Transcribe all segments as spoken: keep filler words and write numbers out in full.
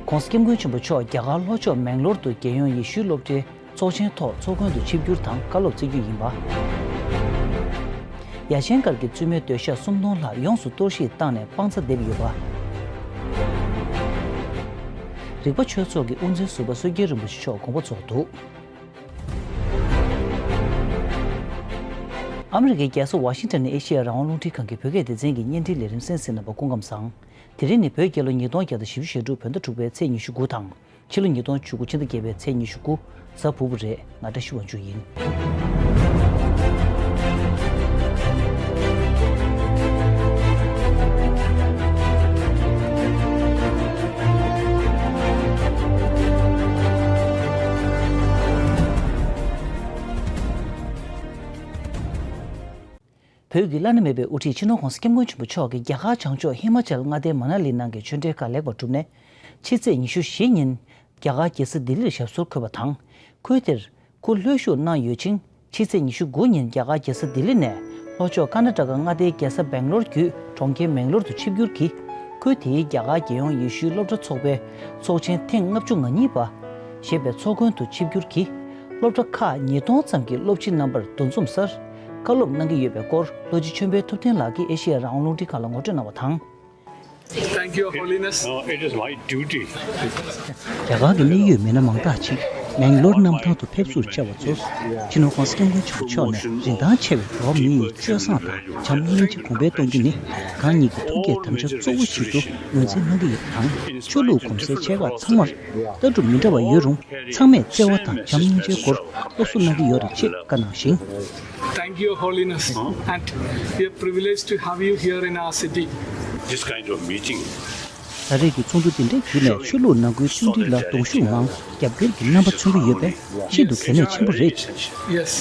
༸གོང་ས་༸སྐྱབས་མགོན་ཆེན་པོ་མཆོག་རྒྱ་གར་ལྷོ་ཕྱོགས་མེང་ལོར་དུ་རྒྱལ་ཡོངས་ཡེ་ཤུའི་སློབ་གྲྭའི་ཚོགས་ཆེན་ཐོག་ཚོགས་མགོན་དུ་ཆིབས་བསྒྱུར་དང་བཀའ་སློབ་སྩལ་རྒྱུ་ཡིན་པ། ཡ་ཆེན་སྒར་གྱི་བཙུན་མའི་སྡོད་ཤག་སུམ་སྟོང་ལྷག་ཡོངས་སུ་གཏོར་བཤིག་བཏང་ནས་དཔང་རྩ་འདེབས་ཡོད་པ། རིག་པ་ཆོས་ཚོགས་ཀྱི་དབུ་འཛིན་ཟུར་པ་བསོད་རྒྱལ་རིན་པོ་ཆེ་མཆོག་དགོངས་པ་རྫོགས་འདུག་ཨ་མི་རི་ཀའི་རྒྱལ་ས་ཝ་ཤིང་ཊོན་ནས་ཨེ་ཤེ་ཡ་རང་དབང་རླུང་འཕྲིན་ཁང་གི་བོད་སྐད་སྡེ་ཚན་གྱི་བརྙན་འཕྲིན་ལས་རིམ་གསན་གཟིགས་གནང་བར་སྐུ་ཁམས་བཟང་། དེ་རིང་ནི་བོད་རྒྱལ་ལོ་ཉིས་སྟོང་བརྒྱ་དང་བཞི་བཅུ་ཞེ་དྲུག་བོད་ཟླ་དྲུག་པའི་ཚེས་ཉི་ཤུ་དགུ་དང་། ཕྱི་ལོ་ཉིས་སྟོང་བཅུ་དགུ་ཕྱི་ཟླ་བརྒྱད་པའི་ཚེས་ཉི་ཤུ་དགུ་གཟའ་ཕུར་བུ་རེད། ང་བཀྲ་ཤིས་དབང་ཕྱུག་ཡིན། བོད་ཀྱི་བླ་ན་མེད་པའི་དབུ་ཁྲིད་སྤྱི་ནོར་༸གོང་ས་༸སྐྱབས་མགོན་ཆེན་པོ་མཆོག་གིས་རྒྱ་གར་བྱང་ཕྱོགས་ཧི་མ་ཅལ་མངའ་སྡེའི་མ་ན་ལི་ནང་གི་ཆོས་འབྲེལ་ཁག་ལེགས་པར་གྲུབ་ནས། ཕྱི་ཚེས་ཉི་ཤུ་བཞི་ཉིན་རྒྱ་གར་རྒྱལ་ས་ལྡི་ལིར་ཞབས་སོར་འཁོད་པ་དང་། ཁུལ་དེར་སྐུ་ལྷོད་བཞུགས་གནང་ཡོད་ཅིང་། ཕྱི་ཚེས་ཉི་ཤུ་དགུ་ཉིན་རྒྱ་གར་རྒྱལ་ས་ལྡི་ལི་ནས་ལྷོ་ཕྱོགས་ཀར་ན་ཊ་ཀ་མངའ་སྡེའི་རྒྱལ་ས་སྦེང་ལོར་བརྒྱུད་གྲོང་ཁྱེར་མེང་ལོར་དུ་ཆིབས་བསྒྱུར་གྱིས། ཁུལ་དེའི་རྒྱ་གར་རྒྱལ་ཡོངས་ཡེ་ཤུའི་སློབ་གྲྭ་ཚོགས་པའི་ཚོགས་ཆེན་ཐེངས་ལྔ་བཅུ་ང་གཉིས་པ་ཞེས་པའི་ཚོགས་མགོན་དུ་ཆིབས་བསྒྱུར་གྱིས། སློབ་གྲྭ་ཁག་ཉིས་སྟོང་ཙམ་གྱི་སློབ་སྤྱི་རྣམ་པར་འདུ་འཛོམས་སར་བཀའ་སློབ་གནང་གི་ཡོད་པའི་སྐོར་ལྷོ་སྤྱི་ཆོས་འཕེལ་ཐུབ་བསྟན་ལགས་ཀྱིས་ཨེ་ཤེ་ཡ་རང་དབང་རླུང་འཕྲིན་ཁང་ལ་ངོ་སྤྲོད་གནང་བ་དང་། Thank you, Your Holiness. No, it is my duty. རྒྱ་གར་གྱི་གནད་ཡོད་མི་སྣ་མང་དག་ཅིག་མེང་ལོར་གནམ་ཐང་དུ་ཕེབས་བསུར་བཅར་བ་ཚོར། སྤྱི་ནོར་༸གོང་ས་༸སྐྱབས་མགོན་ཆེན་པོ་མཆོག་ནས་རིན་ཐང་ཆེ་བའི་འགྲོ་བ་མི་ཡི་སྤྱོད་བཟང་དང་བྱམས་སྙིང་རྗེ་གོང་འཕེལ་གཏོང་རྒྱུ་ནི་གང་ཉིད་ཀྱི་ཐུགས་བསྐྱེད་དམ་བཅའ་གཙོ་བོ་ཞིག་ཏུ་ངོས་འཛིན་གནང་གི་ཡོད་པ་དང་། ཆོས་ལུགས་གོམས་སྲོལ་ཆེ་ཁག་ཚང་མར་ལྟ་གྲུབ་མི་འདྲ་བ་ཡོད་རུང་ཚང་མས་བརྩེ་བ་དང་བྱམས་སྙིང་རྗེའི་སྒོར་སློབ་གསོ་གནང་གི་ཡོད་རེད་ཅེས་བཀའ་གནང་ཞིང་། Thank you, Your Holiness, and we are privileged to have you here in our city. This kind of meeting. ད་རེས་ཀྱི་ཚོགས་འདུ་འདི་འདྲའི་བརྒྱུད་ནས་ཆོས་ལུགས་ནང་ཁུལ་མཐུན་སྒྲིལ་ལ་གདོང་ཤུགས་མང་རྒྱབ་སྐྱོར་གྱི་རྣམ་པ་མཚོན་གྱི་ཡོད་པས་ཤིན་ཏུ་གལ་གནད་ཆེན་པོ་རེད། Yes.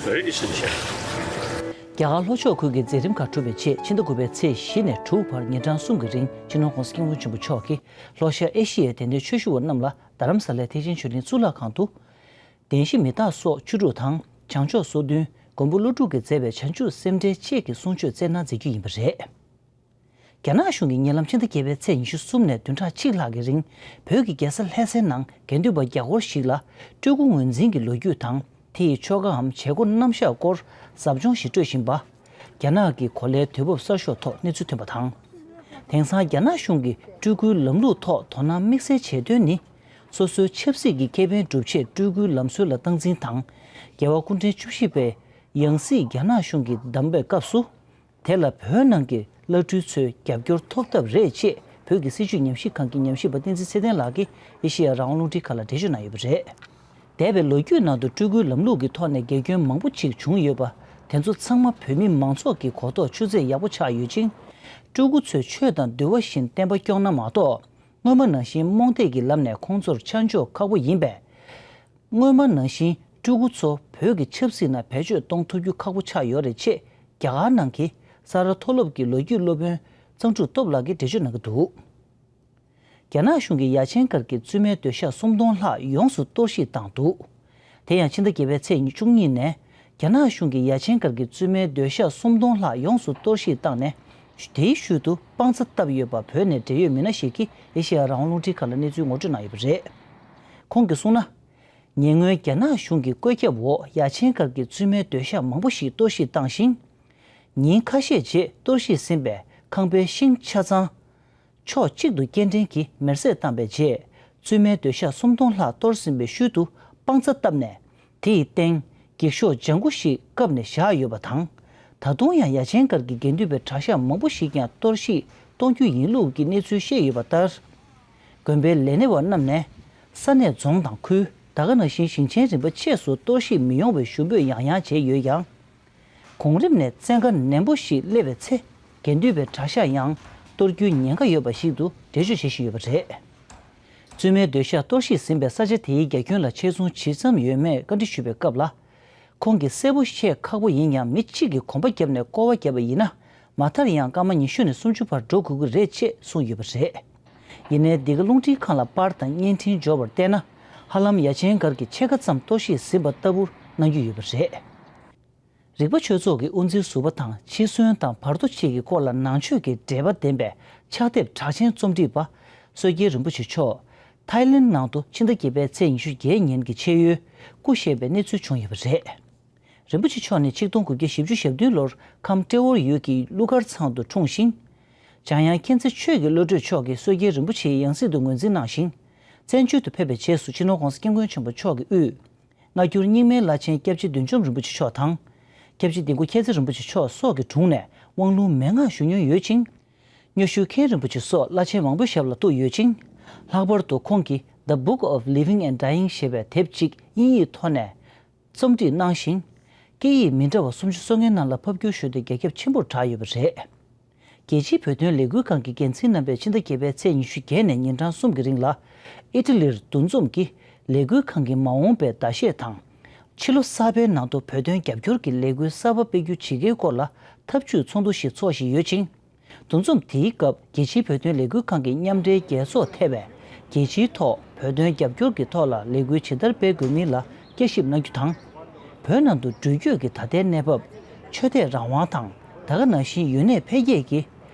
རྒྱ་གར་ལྷོ་ཕྱོགས་ཁུལ་གྱི་མཛད་རིམ་ཁག་གྲུབ་པའི་རྗེས་ཕྱི་ཟླ་དགུ་པའི་ཚེས་བཞི་ནས་དྲུག་བར་ཉིན་གྲངས་གསུམ་གྱི་རིང་སྤྱི་ནོར་༸གོང་ས་༸སྐྱབས་མགོན་ཆེན་པོ་མཆོག་གིས་ལྷོ་ཤར་ཨེ་ཤི་ཡའི་དད་ལྡན་ཆོས་ཞུ་བ་རྣམས་ལ་རྡ་རམ་ས་ལའི་ཐེག་ཆེན་ཆོས་གླིང་གཙུག་ལག་ཁང་དུ། བདེན་བཞི་མི་རྟག་སོགས་བཅུ་དྲུག་དང་བྱང་ཕྱོགས་སོ་བདུན་མགོན་པོ་ཀླུ་སྒྲུབ་ཀྱིས་མཛད་པའི་བྱང་ཆུབ་སེམས་འགྲེལ་བཅས་ཀྱི་གསུང་ཆོས་སྩལ་གནང་མཛད་རྒྱུ་ཡིན་པ་རེད། རྒྱ་ནག་གཞུང་གིས་ཉེ་ལམ་ཕྱི་ཟླ་བརྒྱད་པའི་ཚེས་ཉི་ཤུ་གསུམ་ནས་བདུན་ཕྲག་གཅིག་ལྷག་གི་རིང་བོད་ཀྱི་རྒྱལ་ས་ལྷ་སའི་ནང་དགེ་འདུན་པ་བརྒྱ་སྐོར་ཞིག་ལ་སྤྲུལ་སྐུ་ངོས་འཛིན་གྱི་ལོ་རྒྱུས་དང་དེ་ཡི་ཆོ་གའམ་བྱེད་སྒོ་རྣམ་གཞག་སྐོར་ཟབ་སྦྱོང་ཞིག་སྤྲོད་བཞིན་པ། རྒྱ་ནག་གི་གོ་ལའི་དུས་བབ་གསར་ཤོག་ཐོག་གནས་ཚུལ་ཐོན་པ་དང་། དེང་སང་རྒྱ་ནག་གཞུང་གིས་སྤྲུལ་སྐུའི་ལམ་ལུགས་ཐོག་དོ་སྣང་དམིགས་བསལ་བྱེད་དོན་ནི། སོ་སོའི་ཆབ་སྲིད་ཀྱི་ཁེ་ཕན་སྒྲུབ་ཆེད་སྤྲུལ་སྐུའི་ལམ་སྲོལ་ལ་སྟངས་འཛིན་དང་། རྒྱལ་བ་སྐུ་ཕྲེང་བཅུ་བཞི་པའི་ཡང་སྲིད་རྒྱ་ནག་གཞུང་གིས་བདམས་པའི་སྐབས་སུ། དེ་ལ་བོད་ནང་གི་བླ་སྤྲུལ་ཚོའི་རྒྱབ་སྐྱོར་ཐོབ་ཐབས་རེད་ཅེས་བོད་ཀྱི་སྲིད་བྱུས་ཉམས་ཞིབ་ཁང་གི་ཉམས་ཞིབ་པ་བསྟན་འཛིན་ཚེ་བརྟན་ལགས་ཀྱིས་ཨེ་ཤེ་ཡ་རང་དབང་རླུང་འཕྲིན་ཁང་ལ་འགྲེལ་བརྗོད་གནང་ཡོད་པ་རེད། འདས་པའི་ལོ་རྒྱུས་ནང་དུ་སྤྲུལ་སྐུའི་ལམ་ལུགས་ཀྱི་ཐོག་ནས་དགེ་སྐྱོན་མང་པོ་ཅིག་བྱུང་ཡོད་པ། དེ་ཚོ་ཚང་མ་བོད་མི་མང་ཚོགས་ཀྱི་གོ་རྟོགས་ཆུད་ཟོས་ཡག་པོ་ཆགས་ཡོད་ཅིང་། སྤྲུལ་སྐུ་ཚོས་ཆོས་དང་འདུལ་བ་བཞིན་བསྟན་པ་སྐྱོང་ན་མ་གཏོགས། སྔོན་མ་ནང་བཞིན་རྨོངས་དད་ཀྱི་ལམ་ནས་ཁོང་ཚོར་ཆ་འཇོག་ཁག་པོ་ཡིན་པས། སྔོན་མ་ནང་བཞིན་སྤྲུལ་སྐུ་ཚོ་བོད་ཀྱི་ཆབ་སྲིད་ནང་བེད་སྤྱོད་གཏོང་ཐུབ་རྒྱུ་ཁག་པོ་ཆགས་ཡོད་རེད་ཅེས་རྒྱ་གར་ནང་གི་ས་རཱ་མཐོ་སློབ་ཀྱི་ལོ་རྒྱུས་སློབ་དཔོན་གཙང་ཕྲུག་སྟོབས་ལགས་ཀྱིས་འགྲེལ་བརྗོད་གནང་གི་འདུག་རྒྱ་ནག་གཞུང་གིས་ཡ་ཆེན་སྒར་གྱི་བཙུན་མའི་སྡོད་ཤག་སུམ་སྟོང་ལྷག་ཡོངས་སུ་གཏོར་བཤིག་བཏང་འདུག་དེ་ཡང་ཕྱི་ཟླ་བརྒྱད་པའི་ཚེས་བཅུ་གཉིས་ནས་རྒྱ་ནག་གཞུང་གིས་ཡ་ཆེན་སྒར་གྱི་བཙུན་མའི་སྡོད་ཤག་སུམ་སྟོང་ལྷག་ཡོངས་སུ་གཏོར་བཤིག་བཏང་ནས། དེའི་ཤུལ་དུ་དཔང་རྩ་བཏབ་ཡོད་པ་བོད་ནས་འབྲེལ་ཡོད་མི་སྣ་ཞིག་གིས་ཨེ་ཤེ་ཡ་རང་དབང་རླུང་འཕྲིན་ཁང་ལ་གནས་ཚུལ་ངོ་སྤྲོད་གནང་ཡོད་པ་རེད། ཁོང་གིས་གསུངས་ན། ཉེ་སྔོན་རྒྱ་ནག་གཞུང་གི་བཀོད་ཁྱབ་འོག་ཡ་ཆེན་སྒར་གྱི་བཙུན་མའི་སྡོད་ཤག་མང་པོ་ཞིག་གཏོར་བཤིག་བཏང་ཞིང་། ཉིན་ཁ་ཤས་རྗེས་གཏོར་བཤིག་ཟིན་པའི་ཁང་པའི་ཤིང་ཆ་ཚང་། ཕྱོགས་གཅིག་ཏུ་སྐྱེལ་འདྲེན་གྱིས་མེར་སྲེག་བཏང་པའི་རྗེས། བཙུན་མའི་སྡོད་ཤག་སུམ་སྟོང་ལྷག་གཏོར་ཟིན་པའི་ཤུལ་དུ་དཔང་རྩ་བཏབ་ནས། དེ་ཡི་སྟེང་འགྱིག་ཤོག་ལྗང་གུ་ཞིག་བཀབ་ནས་བཞག་ཡོད་པ་དང་། ད་དུང་ཡང་ཡ་ཆེན་སྒར་གྱི་དགེ་འདུན་པའི་གྲྭ་ཤག་མང་པོ་ཞིག་ཀྱང་གཏོར་བཤིག་གཏོང་རྒྱུ་ཡིན་ལུགས་ཀྱི་གནས་ཚུལ་བཤད་ཡོད་པ་ལྟར། དགོན་པའི་ལས་སྣེ་བ་རྣམས་ནས་ས་གནས་རྫོང་དང་ཁུལ། ད་ག་ནང་བཞིན་ཞིང་ཆེན་རིམ་པ་ཆེད་སུ་གཏོར་བཤིག་མི་ཡོང་བའི་ཞུ་འབོད་ཡང་ཡང་བྱས་ཡོད་ཀྱང་། གོང་རིམ་ནས་བཙན་བཀའ་ནན་པོ་ཞིག་སླེབས་པའི་ཚེ། དགེ་འདུན་པའི་གྲྭ་ཤག་ཡང་གཏོར་རྒྱུའི་ཉེན་ཁ་ཡོད་པ་ཞིག་ཏུ་འགྲེལ་བརྗོད་བྱེད་བཞིན་ཡོད་པ་རེད། བཙུན་མའི་སྡོད་ཤག་གཏོར་བཤིག་ཟིན་པའི་ས་ཆ་དེའི་རྒྱ་ཁྱོན་ལ་ཆེད་བཟུང་ཇི་ཙམ་ཡོད་མེད་བཀའ་འདྲི་ཞུས་པའི་སྐབས་ལ། ཁོང་གིས་གསལ་པོ་བཤད་ཁག་པོ་ཡིན་ཡང་མི་གཅིག་གིས་གོམ་པ་བརྒྱབ་ནས་སྐོར་བ་བརྒྱབ་པ་ཡིན་ན། མ་མཐར་ཡང་སྐར་མ་ཉི་ཤུ་ནས་སུམ་ཅུ་བར་འགྲོ་དགོས་ཀྱི་རེད་ཅེས་གསུངས་ཡོད་པ་རེད། ཡིན་ནའི་འདི་ག་རླུང་འཕྲིན་ཁང་ལ་པར་དང་བརྙན་འཕྲིན་འབྱོར་བར་བལྟས་ན། ཧ་ལམ་ཡ་ཆེན་སྒར་གྱི་ཕྱེད་ཀ་ཙམ་གཏོར་བཤིག་ཟིན་པ་ལྟ་བུར་སྣང་རྒྱུ་ཡོད་པ་རེད། རིག་པ་ཆོས་ཚོགས་ཀྱི་དབུ་འཛིན་ཟུར་པ་དང་འཆི་གསོན་དང་བར་དོ་བཅས་ཀྱི་སྐོར་ལ་ནང་ཆོས་ཀྱི་འགྲེལ་པ་ལྡན་པའི་ཕྱག་དེབ་གྲགས་ཅན་རྩོམ་སྒྲིག་པ་བསོད་རྒྱལ་རིན་པོ་ཆེ་མཆོག་ཐའི་ལེན་ནང་དུ་ཕྱི་ཟླ་བརྒྱད་པའི་ཚེས་ཉི་ཤུ་བརྒྱད་ཉིན་གྱི་ཕྱེད་ཡོལ་སྐུ་གཤེགས་པའི་གནས་ཚུལ་བྱུང་ཡོད་པ་རེད། རིན་པོ་ཆེ་མཆོག་ནི་ཆིག་སྟོང་དགུ་བརྒྱ་བཞི་བཅུ་ཞེ་བདུན་ལོར་ཁམས་ཏྲེ་ཧོར་ཡུལ་གྱི་ཀླུ་མཁར་ཚང་དུ་འཁྲུངས་ཤིང་། འཇམ་དབྱངས་མཁྱེན་བརྩེ་ཆོས་ཀྱི་བློ་གྲོས་མཆོག་གིས་སྲོལ་རྒྱལ་རིན་པོ་ཆེའི་ཡང་སྲིད་དུ་ངོས་འཛིན་གནང་ཞིང་། བཙན་བྱོལ་དུ་ཕེབས་པའི་རྗེས་སུ་སྤྱི་ནོར་༸གོང་ས་༸སྐྱབས་མགོན་ཆེན་པོ་མཆོག་གིས་དབུས་སྔ་འགྱུར་རྙིང་མའི་བླ་ཆེན་སྐྱབས་རྗེ་བདུད་འཇོམས་རིན་པོ་ཆེ་མཆོག་དང་། སྐྱབས་རྗེ་ལྡིང་དཀར་མཁྱེན་བརྩེ་རིན་པོ་ཆེ་མཆོག་སོགས་ཀྱི་དྲུང་ནས་དབང་ལུང་མན་ངག་ཞུ་མྱོང་ཡོད་ཅིང་། སྨྱོ་ཤུལ་མཁན་རིན་པོ་ཆེ་སོགས་བླ་ཆེན་མང་པོའི་ཞབས་ལ་གཏུགས་ཡོད་ཅིང་། ལྷག་པར་དུ་ཁོང་གིས་The Book of Living and Dying ཞེས་པའི་དེབ་ཅིག་དབྱིན་ཡིག་ཐོག་ནས་རྩོམ་སྒྲིག་གནང་ཞིང་། སྐད་ཡིག་མི་འདྲ་བ་སུམ་ཅུ་སོ་ལྔའི་ནང་ལ་ཕབ་བསྒྱུར་ཞུས་ཏེ་རྒྱ་ཁྱབ་ཆེན་པོར་གྲགས་ཡོད་པ་རེད། རྒྱལ་སྤྱིའི་བོད་དོན་ལས་འགུལ་ཁང་གི་འགན་འཛིན་རྣམ་པས་ཕྱི་ཟླ་བརྒྱད་པའི་ཚེས་ཉི་ཤུ་བརྒྱད་ནས་ཉིན་གྲངས་གསུམ་གྱི་རིང་ལ་ཨི་ཊ་ལིར་འདུ་འཛོམས་ཀྱིས་ལས་འགུལ་ཁང་གི་མ་འོངས་པའི་ཟླ་ཤས་དང་། ཕྱི་ལོ་གསར་པའི་ནང་དུ་བོད་དོན་རྒྱབ་སྐྱོར་གྱི་ལས་འགུལ་གསར་པ་སྤེལ་རྒྱུ་ཇི་དགེའི་སྐོར་ལ་འཐབ་ཇུས་ཚོགས་འདུ་ཞིག་འཚོགས་བཞིན་ཡོད་ཅིང་། འདུ་འཛོམས་དེའི་སྐབས་རྒྱལ་སྤྱིའི་བོད་དོན་ལས་འགུལ་ཁང་གི་མཉམ་འབྲེལ་རྒྱལ་ཚོགས་ཐེ་བའི་རྒྱལ་སྤྱིའི་ཐོག་བོད་དོན་རྒྱབ་སྐྱོར་གྱི་ཐོག་ལ་ལས་འགུལ་ཇི་ལྟར་སྤེལ་དགོས་མིན་ལ་བསྐྱར་ཞིབ་གནང་རྒྱུ་དང་། བོད་ནང་དུ་འགྲུལ་སྐྱོད་ཀྱི་ད་ལྟའི་གནས་བབ། ཆོས་དད་རང་དབང་དང་། ད་ག་ནང་བཞིན་ཡུན་གནས་འཕེལ་རྒྱས་ཀྱི་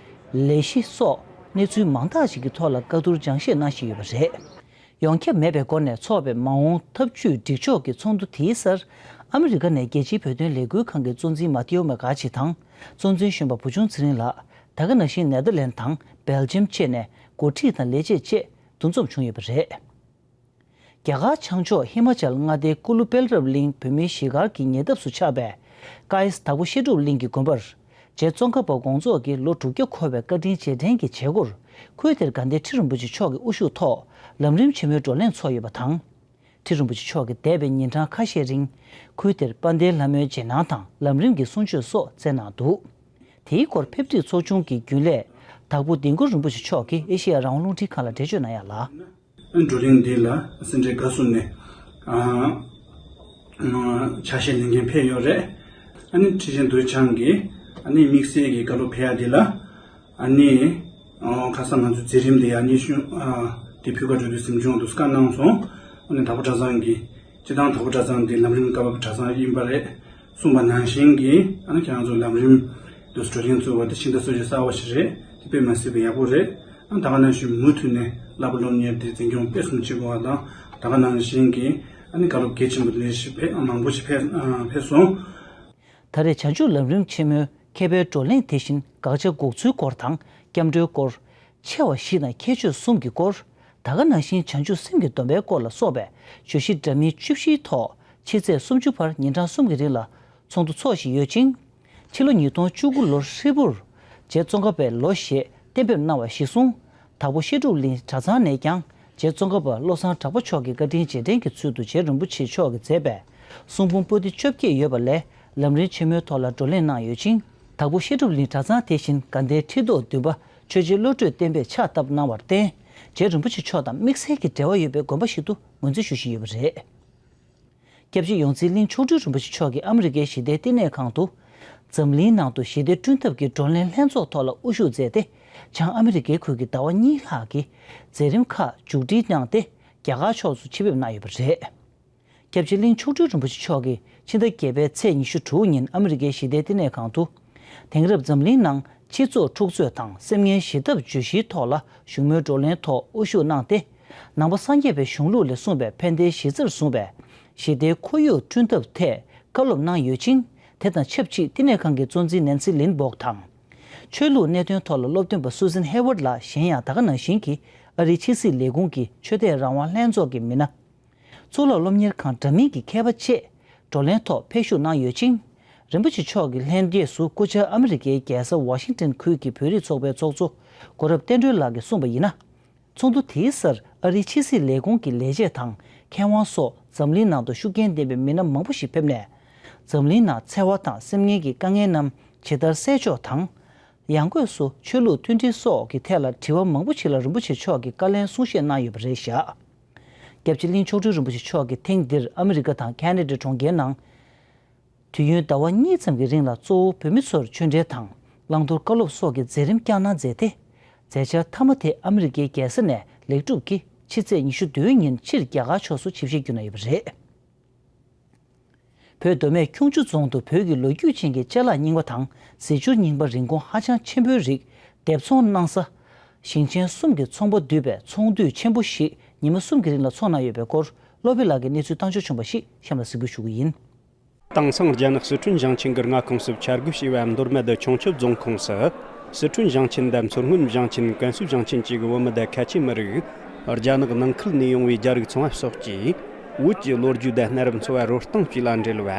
ལས་གཞི་སོགས་གནས་ཚུལ་མང་དག་ཅིག་གི་ཐོག་ལ་བཀའ་བསྡུར་སྦྱང་བཤད་གནང་བཞིན་ཡོད་པ་རེད། ཡོངས་ཁྱབ་མེད་པའི་སྒོ་ནས་འཚོགས་པའི་མ་འོངས་འཐབ་ཇུས་སྒྲིག་ཕྱོགས་ཀྱི་ཚོགས་འདུ་དེའི་སར། ཨ་མི་རི་ཀ་ནས་རྒྱལ་སྤྱིའི་བོད་དོན་ལས་འགུལ་ཁང་གི་གཙོ་འཛིན་མ་ཐེའོ་མེ་གྷ་ཆི་དང་། གཙོ་འཛིན་གཞོན་པ་བུ་ཆུང་ཚེ་རིང་ལགས། ད་ག་ནང་བཞིན་ནེ་དར་ལན་དང་སྦེལ་ཇམ་བཅས་ནས་འགོ་ཁྲིད་དང་ལས་བྱེད་བཅས་འདུ་འཛོམས་བྱུང་ཡོད་པ་རེད། རྒྱ་གར་བྱང་ཕྱོགས་ཧི་མ་ཅལ་མངའ་སྡེའི་ཀུ་ལུ་པེལ་རབ་གླིང་བོད་མིའི་གཞིས་སྒར་གྱི་ཉེ་འདབས་སུ་ཆགས་པའི་ཀ་ཨིས་དྭགས་པོ་བཤད་སྒྲུབ་གླིང་གི་དགོན་པར། རྗེ་ཙོང་ཁ་པ་དགོངས་རྫོགས་ཀྱིས་ལོ་དྲུག་བརྒྱ་འཁོར་བའི་བཀའ་དྲིན་རྗེས་དྲན་གྱི་བྱེད་སྒོར། ཁུལ་དེར་དགའ་ལྡན་ཁྲི་རིན་པོ་ཆེ་མཆོག་གི་དབུ་བཞུགས་ཐོག་ལམ་རིམ་ཆེན་མོའི་བགྲོ་གླེང་ཚོགས་ཡོད་པ་དང་། ཁྲི་རིན་པོ་ཆེ་མཆོག་གིས་འདས་པའི་ཉིན་གྲངས་ཁ་ཤས་རིང་། ཁུལ་དེར་དཔལ་ལྡན་ལྷ་མོའི་རྗེས་གནང་དང་ལམ་རིམ་གྱི་གསུང་ཆོས་སོགས་སྩལ་གནང་འདུག་དེའི་སྐོར་ཕེབས་སྒྲིག་ཚོགས་ཆུང་གི་རྒྱུན་ལས་དྭགས་པོ་ལྡིང་དཀར་རིན་པོ་ཆེ་མཆོག་གིས་ཨེ་ཤེ་ཡ་རང་དབང་རླུང་འཕྲིན་ཁང་ལ་འགྲེལ་བརྗོད་གནང་ཡ་ལ། བགྲོ་གླེང་འདི་ལ་སེ་འབྲས་དགའ་གསུམ་ནས་ཨ་ཨ་ཕྱག་བཞེས་ལས་འགན་ཕེབས་ཡོད་རེད། ཨ་ནི་ཁྲི་ཆེན་རྡོ་རྗེ་འཆང་གིས་ཨ་ནི་དམིགས་བསལ་གྱི་བཀའ་སློབ་ཕེབས་ཡ་འདི་ལ་ཨ་ནི་ཨ་ཁ་སང་ང་ཚོ་མཛད་རིམ་འདི་ཡ་གཉིས་ཤུ་ཨ་དེ་ཕུལ་ཁ་འགྲོ་དུས་གཟིམ་ཆུང་དུ་བཀའ་གནང་སོང་། ཨ་ནི་དྭགས་པོ་གྲྭ་ཚང་གི་སྤྱི་བཏང་དྭགས་པོ་གྲྭ་ཚང་འདི་ལམ་རིམ་བཀའ་བབས་གྲྭ་ཚང་ཡིན་པ་རེད། གསུངས་པ་ནང་བཞིན་གྱི་ཨ་ནི་ཁྱེད་རང་ཚོ་ལམ་རིམ་དུ་བགྲོ་གླེང་བཙུགས་པ་དེ་ཤིང་རྟ་གསོལ་རྒྱུ་གསར་བ་ཞིག་རེད། དེ་དཔེ་མ་སྲིད་པའི་ཡག་པོ་རེད། ཨ་ནི་ད་ག་ནང་བཞིན་མུ་མཐུད་ནས་བསླབ་པ་སློབ་གཉེར་དེ་འཛིན་སྐྱོང་སྤེལ་གསུམ་བྱེད་དགོས་པ་དང་། ད་ག་ནང་བཞིན་གྱི་ཨ་ནི་བཀའ་སློབ་གལ་ཆེན་པོ་ལས་ཞིག་ཕེབས་མང་པོ་ཞིག་ཕེབས་ཨ་ཕེབས་སོང་། ད་རེས་བྱང་ཆུབ་ལམ་རིམ་ཆེན་མོའི་མཁས་པའི་བགྲོ་གླེང་དེ་བཞིན་དགག་བྱ་འགོག་ཚུལ་སྐོར་དང་སྐྱབས་འགྲོའི་སྐོར། ཆེ་བ་བཞི་དང་ཁྱད་ཆོས་གསུམ་གྱི་སྐོར། ད་ག་ནང་བཞིན་བྱང་ཆུབ་སེམས་ཀྱི་སྡོམ་པའི་སྐོར་ལ་སོགས་པའི་བརྗོད་གཞི་འདྲ་མིན་བཅུ་བཞིའི་ཐོག་ཕྱི་ཚེས་སུམ་ཅུ་བར་ཉིན་གྲངས་གསུམ་གྱི་རིང་ལ་ཚོགས་འདུ་འཚོགས་བཞིན་ཡོད་ཅིང་། ཕྱི་ལོ་ཉིས་སྟོང་བཅུ་དགུ་ལོར་ཧྲིལ་པོར་རྗེ་ཙོང་ཁ་པའི་ལོ་ཞེས་གཏན་འབེབས་གནང་བ་གཞིར་བཟུང་། དྭགས་པོ་བཤད་སྒྲུབ་གླིང་གྲྭ་ཚང་ནས་ཀྱང་རྗེ་ཙོང་ཁ་པ་བློ་བཟང་གྲགས་པ་མཆོག་གི་བཀའ་དྲིན་རྗེས་དྲན་གྱི་ཚུལ་དུ་རྗེ་རིན་པོ་ཆེ་མཆོག་གིས་མཛད་པའི་གསུང་འབུམ་པོ་ཏི་བཅོ་བརྒྱད་ཡོད་པ་ལས་ལམ་རིམ་ཆེན་མོའི་ཐོག་ལ་བགྲོ་གླེང་གནང་ཡོད་ཅིང་། དྭགས་པོ་བཤད་སྒྲུབ་གླིང་གྲྭ་ཚང་དེ་བཞིན་དགའ་ལྡན་ཁྲི་ཐོག་བདུན་པ་ཆོས་རྗེ་བློ་གྲོས་བསྟན་པས་ཕྱག་བཏབ་གནང་བར་བརྟེན། རྗེ་རིན་པོ་ཆེ་མཆོག་དང་དམིགས་བསལ་གྱི་འབྲེལ་བ་ཡོད་པའི་དགོན་པ་ཞིག་ཏུ་ངོས་འཛིན་ཞུ་བཞིན་ཡོད་པ་རེད། སྐྱབས་རྗེ་ཡོངས་འཛིན་གླིང་མཆོག་སྤྲུལ་རིན་པོ་ཆེ་མཆོག་གིས་ཨ་མི་རི་ཀའི་ཞི་བདེའི་བསྟི་གནས་ཁང་དུ། འཛམ་གླིང་ནང་དུ་ཞི་བདེ་བསྐྲུན་ཐབས་ཀྱི་བགྲོ་གླེང་ལྷན་ཚོགས་ཐོག་ལ་དབུ་བཞུགས་མཛད་དེ། བྱང་ཨ་མི་རི་ཀའི་ཁུལ་གྱི་ཟླ་བ་གཉིས་ལྷག་གི་མཛད་རིམ་ཁག་མཇུག་སྒྲིལ་གནང་སྟེ། རྒྱ་གར་ཕྱོགས་སུ་ཆེད་ཕེབས་གནང་ཡོད་པ་རེད། སྐྱབས་རྗེ་གླིང་མཆོག་སྤྲུལ་རིན་པོ་ཆེ་མཆོག་གིས་ཕྱི་ཟླ་བརྒྱད་པའི་ཚེས་ཉི་ཤུ་དྲུག་ཉིན་ཨ་མི་རི་ཀའི་ཞི་བདེའི་བསྟི་གནས་ཁང་དུ། དེང་རབས་འཛམ་གླིང་ནང་སྤྱི་ཚོགས་འཁྲུག་རྩོད་དང་སེམས་ངན་ཞི་ཐབས་བརྗོད་གཞིའི་ཐོག་ལ་བཞུགས་མོལ་བགྲོ་གླེང་ཐོག་དབུ་བཞུགས་གནང་སྟེ། ནང་པ་སངས་རྒྱས་པའི་གཞུང་ལུགས་ལས་གསུངས་པའི་ཕན་བདེའི་གཞི་རྩར་བཟུང་བའི་ཞི་བདེའི་ཁོར་ཡུག་བསྐྲུན་ཐབས་ཐད་བཀའ་སློབ་གནང་ཡོད་ཅིང་། དེ་དང་ཆབས་ཅིག་བསྟི་གནས་ཁང་གི་གཙོ་འཛིན་ནན་སི་ལིན་སྦོག་དང་། ཆོས་ལུགས་གནད་དོན་ཐོག་ལ་སློབ་སྟོན་པ་སུ་ཟན་ཧེ་ཝར་ལགས་གཞན་ཡང་ད་ག་ནང་བཞིན་གྱི་ཨ་རིའི་ཕྱི་སྲིད་ལས་ཁུངས་ཀྱི་ཆོས་དད་རང་དབང་ལྷན་ཚོགས་ཀྱི་མི་སྣ། གཙུག་ལག་སློབ་གཉེར་ཁང་འདྲ་མིན་གྱི་མཁས་པ་བཅས་བགྲོ་གླེང་ཐོག་ཕེབས་ཞུགས་གནང་ཡོད་ཅིང་། རིན་པོ་ཆེ་མཆོག་གི་ལྷན་རྒྱས་སུ་སྐུ་བཅར་ཨ་མི་རི་ཀའི་རྒྱལ་ས་ཝ་ཤིང་ཏན་ཁུལ་གྱི་བོད་རིགས་ཚོགས་པའི་ཚོགས་གཙོ་གོ་རབ་བསྟན་སྒྲོལ་ལགས་ཀྱིས་གསུངས་པ་ཡིན་ན། ཚོགས་འདུ་དེའི་སར་ཨ་རིའི་ཕྱི་སྲིད་ལས་ཁུངས་ཀྱི་ལས་བྱེད་དང་མཁས་དབང་སོགས་འཛམ་གླིང་ནང་དུ་ཤུགས་རྐྱེན་ལྡན་པའི་མི་སྣ་མང་པོ་ཞིག་ཕེབས་ནས། འཛམ་གླིང་ནང་འཚེ་བ་དང་སེམས་ངན་གྱི་དཀའ་ངལ་རྣམས་ཇི་ལྟར་སེལ་ཕྱོགས་དང་། ཡང་སྒོས་སུ་ཆོས་ལུགས་མཐུན་སྒྲིལ་སོགས་ཀྱི་ཐད་ལ་དྲི་བ་མང་པོ་ཞིག་ལ་རིན་པོ་ཆེ་མཆོག་གིས་བཀའ་ལན་གསུང་བཤད་གནང་ཡོད་པ་རེད་བཞག་སྐྱབས་རྗེ་གླིང་མཆོག་སྤྲུལ་རིན་པོ་ཆེ་མཆོག་གིས་ཐེངས་འདིར་ཨ་མི་རི་ཀ་དང་ཁ་ན་ཌ་གྲོང་ཁྱེར་ནང་། དུས་ཡུན་ཟླ་བ་གཉིས་ཙམ་གྱི་རིང་ལ་གཙོ་བོ་བོད་མི་ཚོར་ཆོས་འབྲེལ་དང་བླང་དོར་བཀའ་སློབ་སོགས་ཀྱི་མཛད་རིམ་བསྐྱངས་གནང་མཛད་དེ། མཛད་འཆར་མཐའ་མ་དེ་ཨ་མི་རི་ཀའི་རྒྱལ་ས་ནས་ལེགས་གྲུབ་ཀྱིས་ཕྱི་ཚེས་ཉི་ཤུ་བདུན་ཉིན་ཕྱིར་རྒྱ་གར་ཕྱོགས་སུ་ཆིབས་ཞལ་བསྒྱུར་གནང་ཡོད་པ་རེད། བོད་མདོ་སྨད་ཁྱུང་མཆུ་རྫོང་དུ་བོད་ཀྱི་ལོ་རྒྱུས་ཅན་གྱི་ཅ་ལག་རྙིང་པ་དང་རྫས་འགྱུར་རྙིང་པ་རིན་གོང་ཧ་ཅང་ཆེན་པོའི་རིགས་སྡེབ་ཚོང་གནང་ས། ཞིང་ཆེན་གསུམ་གྱི་ཚོང་པ་འདུས་པའི་ཚོང་འདུས་ཆེན་པོ་ཞིག་ ཉི་མ་གསུམ་གྱི་རིང་ལ་འཚོགས་གནང་ཡོད་པའི་སྐོར་བློ་བྷེ་ལགས་ཀྱིས་གནས་ཚུལ་བཏང་འབྱོར་བྱུང་བ་ཞིག་གཤམ་ལ་གཟིགས་འབུལ་ཞུ་གི་ཡིན། དེང་སང་རྒྱ་ནག་སི་ཁྲོན་ཞིང་ཆེན་གྱི་མངའ་ཁོངས་སུ་འཆར་འགོད་བྱས་པའི་མདོ་སྨད་ཆུང་ཆུབ་རྫོང་ཁོངས་སུ། སི་ཁྲོན་ཞིང་ཆེན་དང་མཚོ་སྔོན་ཞིང་ཆེན། ཀན་སུའུ་ཞིང་ཆེན་བཅས་ཀྱི་བོད་མི་དང་ཁ་ཆེ་མི་རིགས། རྒྱ་ནག་ནང་ཁུལ་ནས་ཡོང་བའི་རྒྱ་རིགས་ཚོང་པ་སོགས་ཀྱིས། བོད་ཀྱི་ལོ་རྒྱུས་དང་གནའ་རབས་འཚོ་བ་རོལ་སྟངས་བཅས་ལ་འབྲེལ་བ།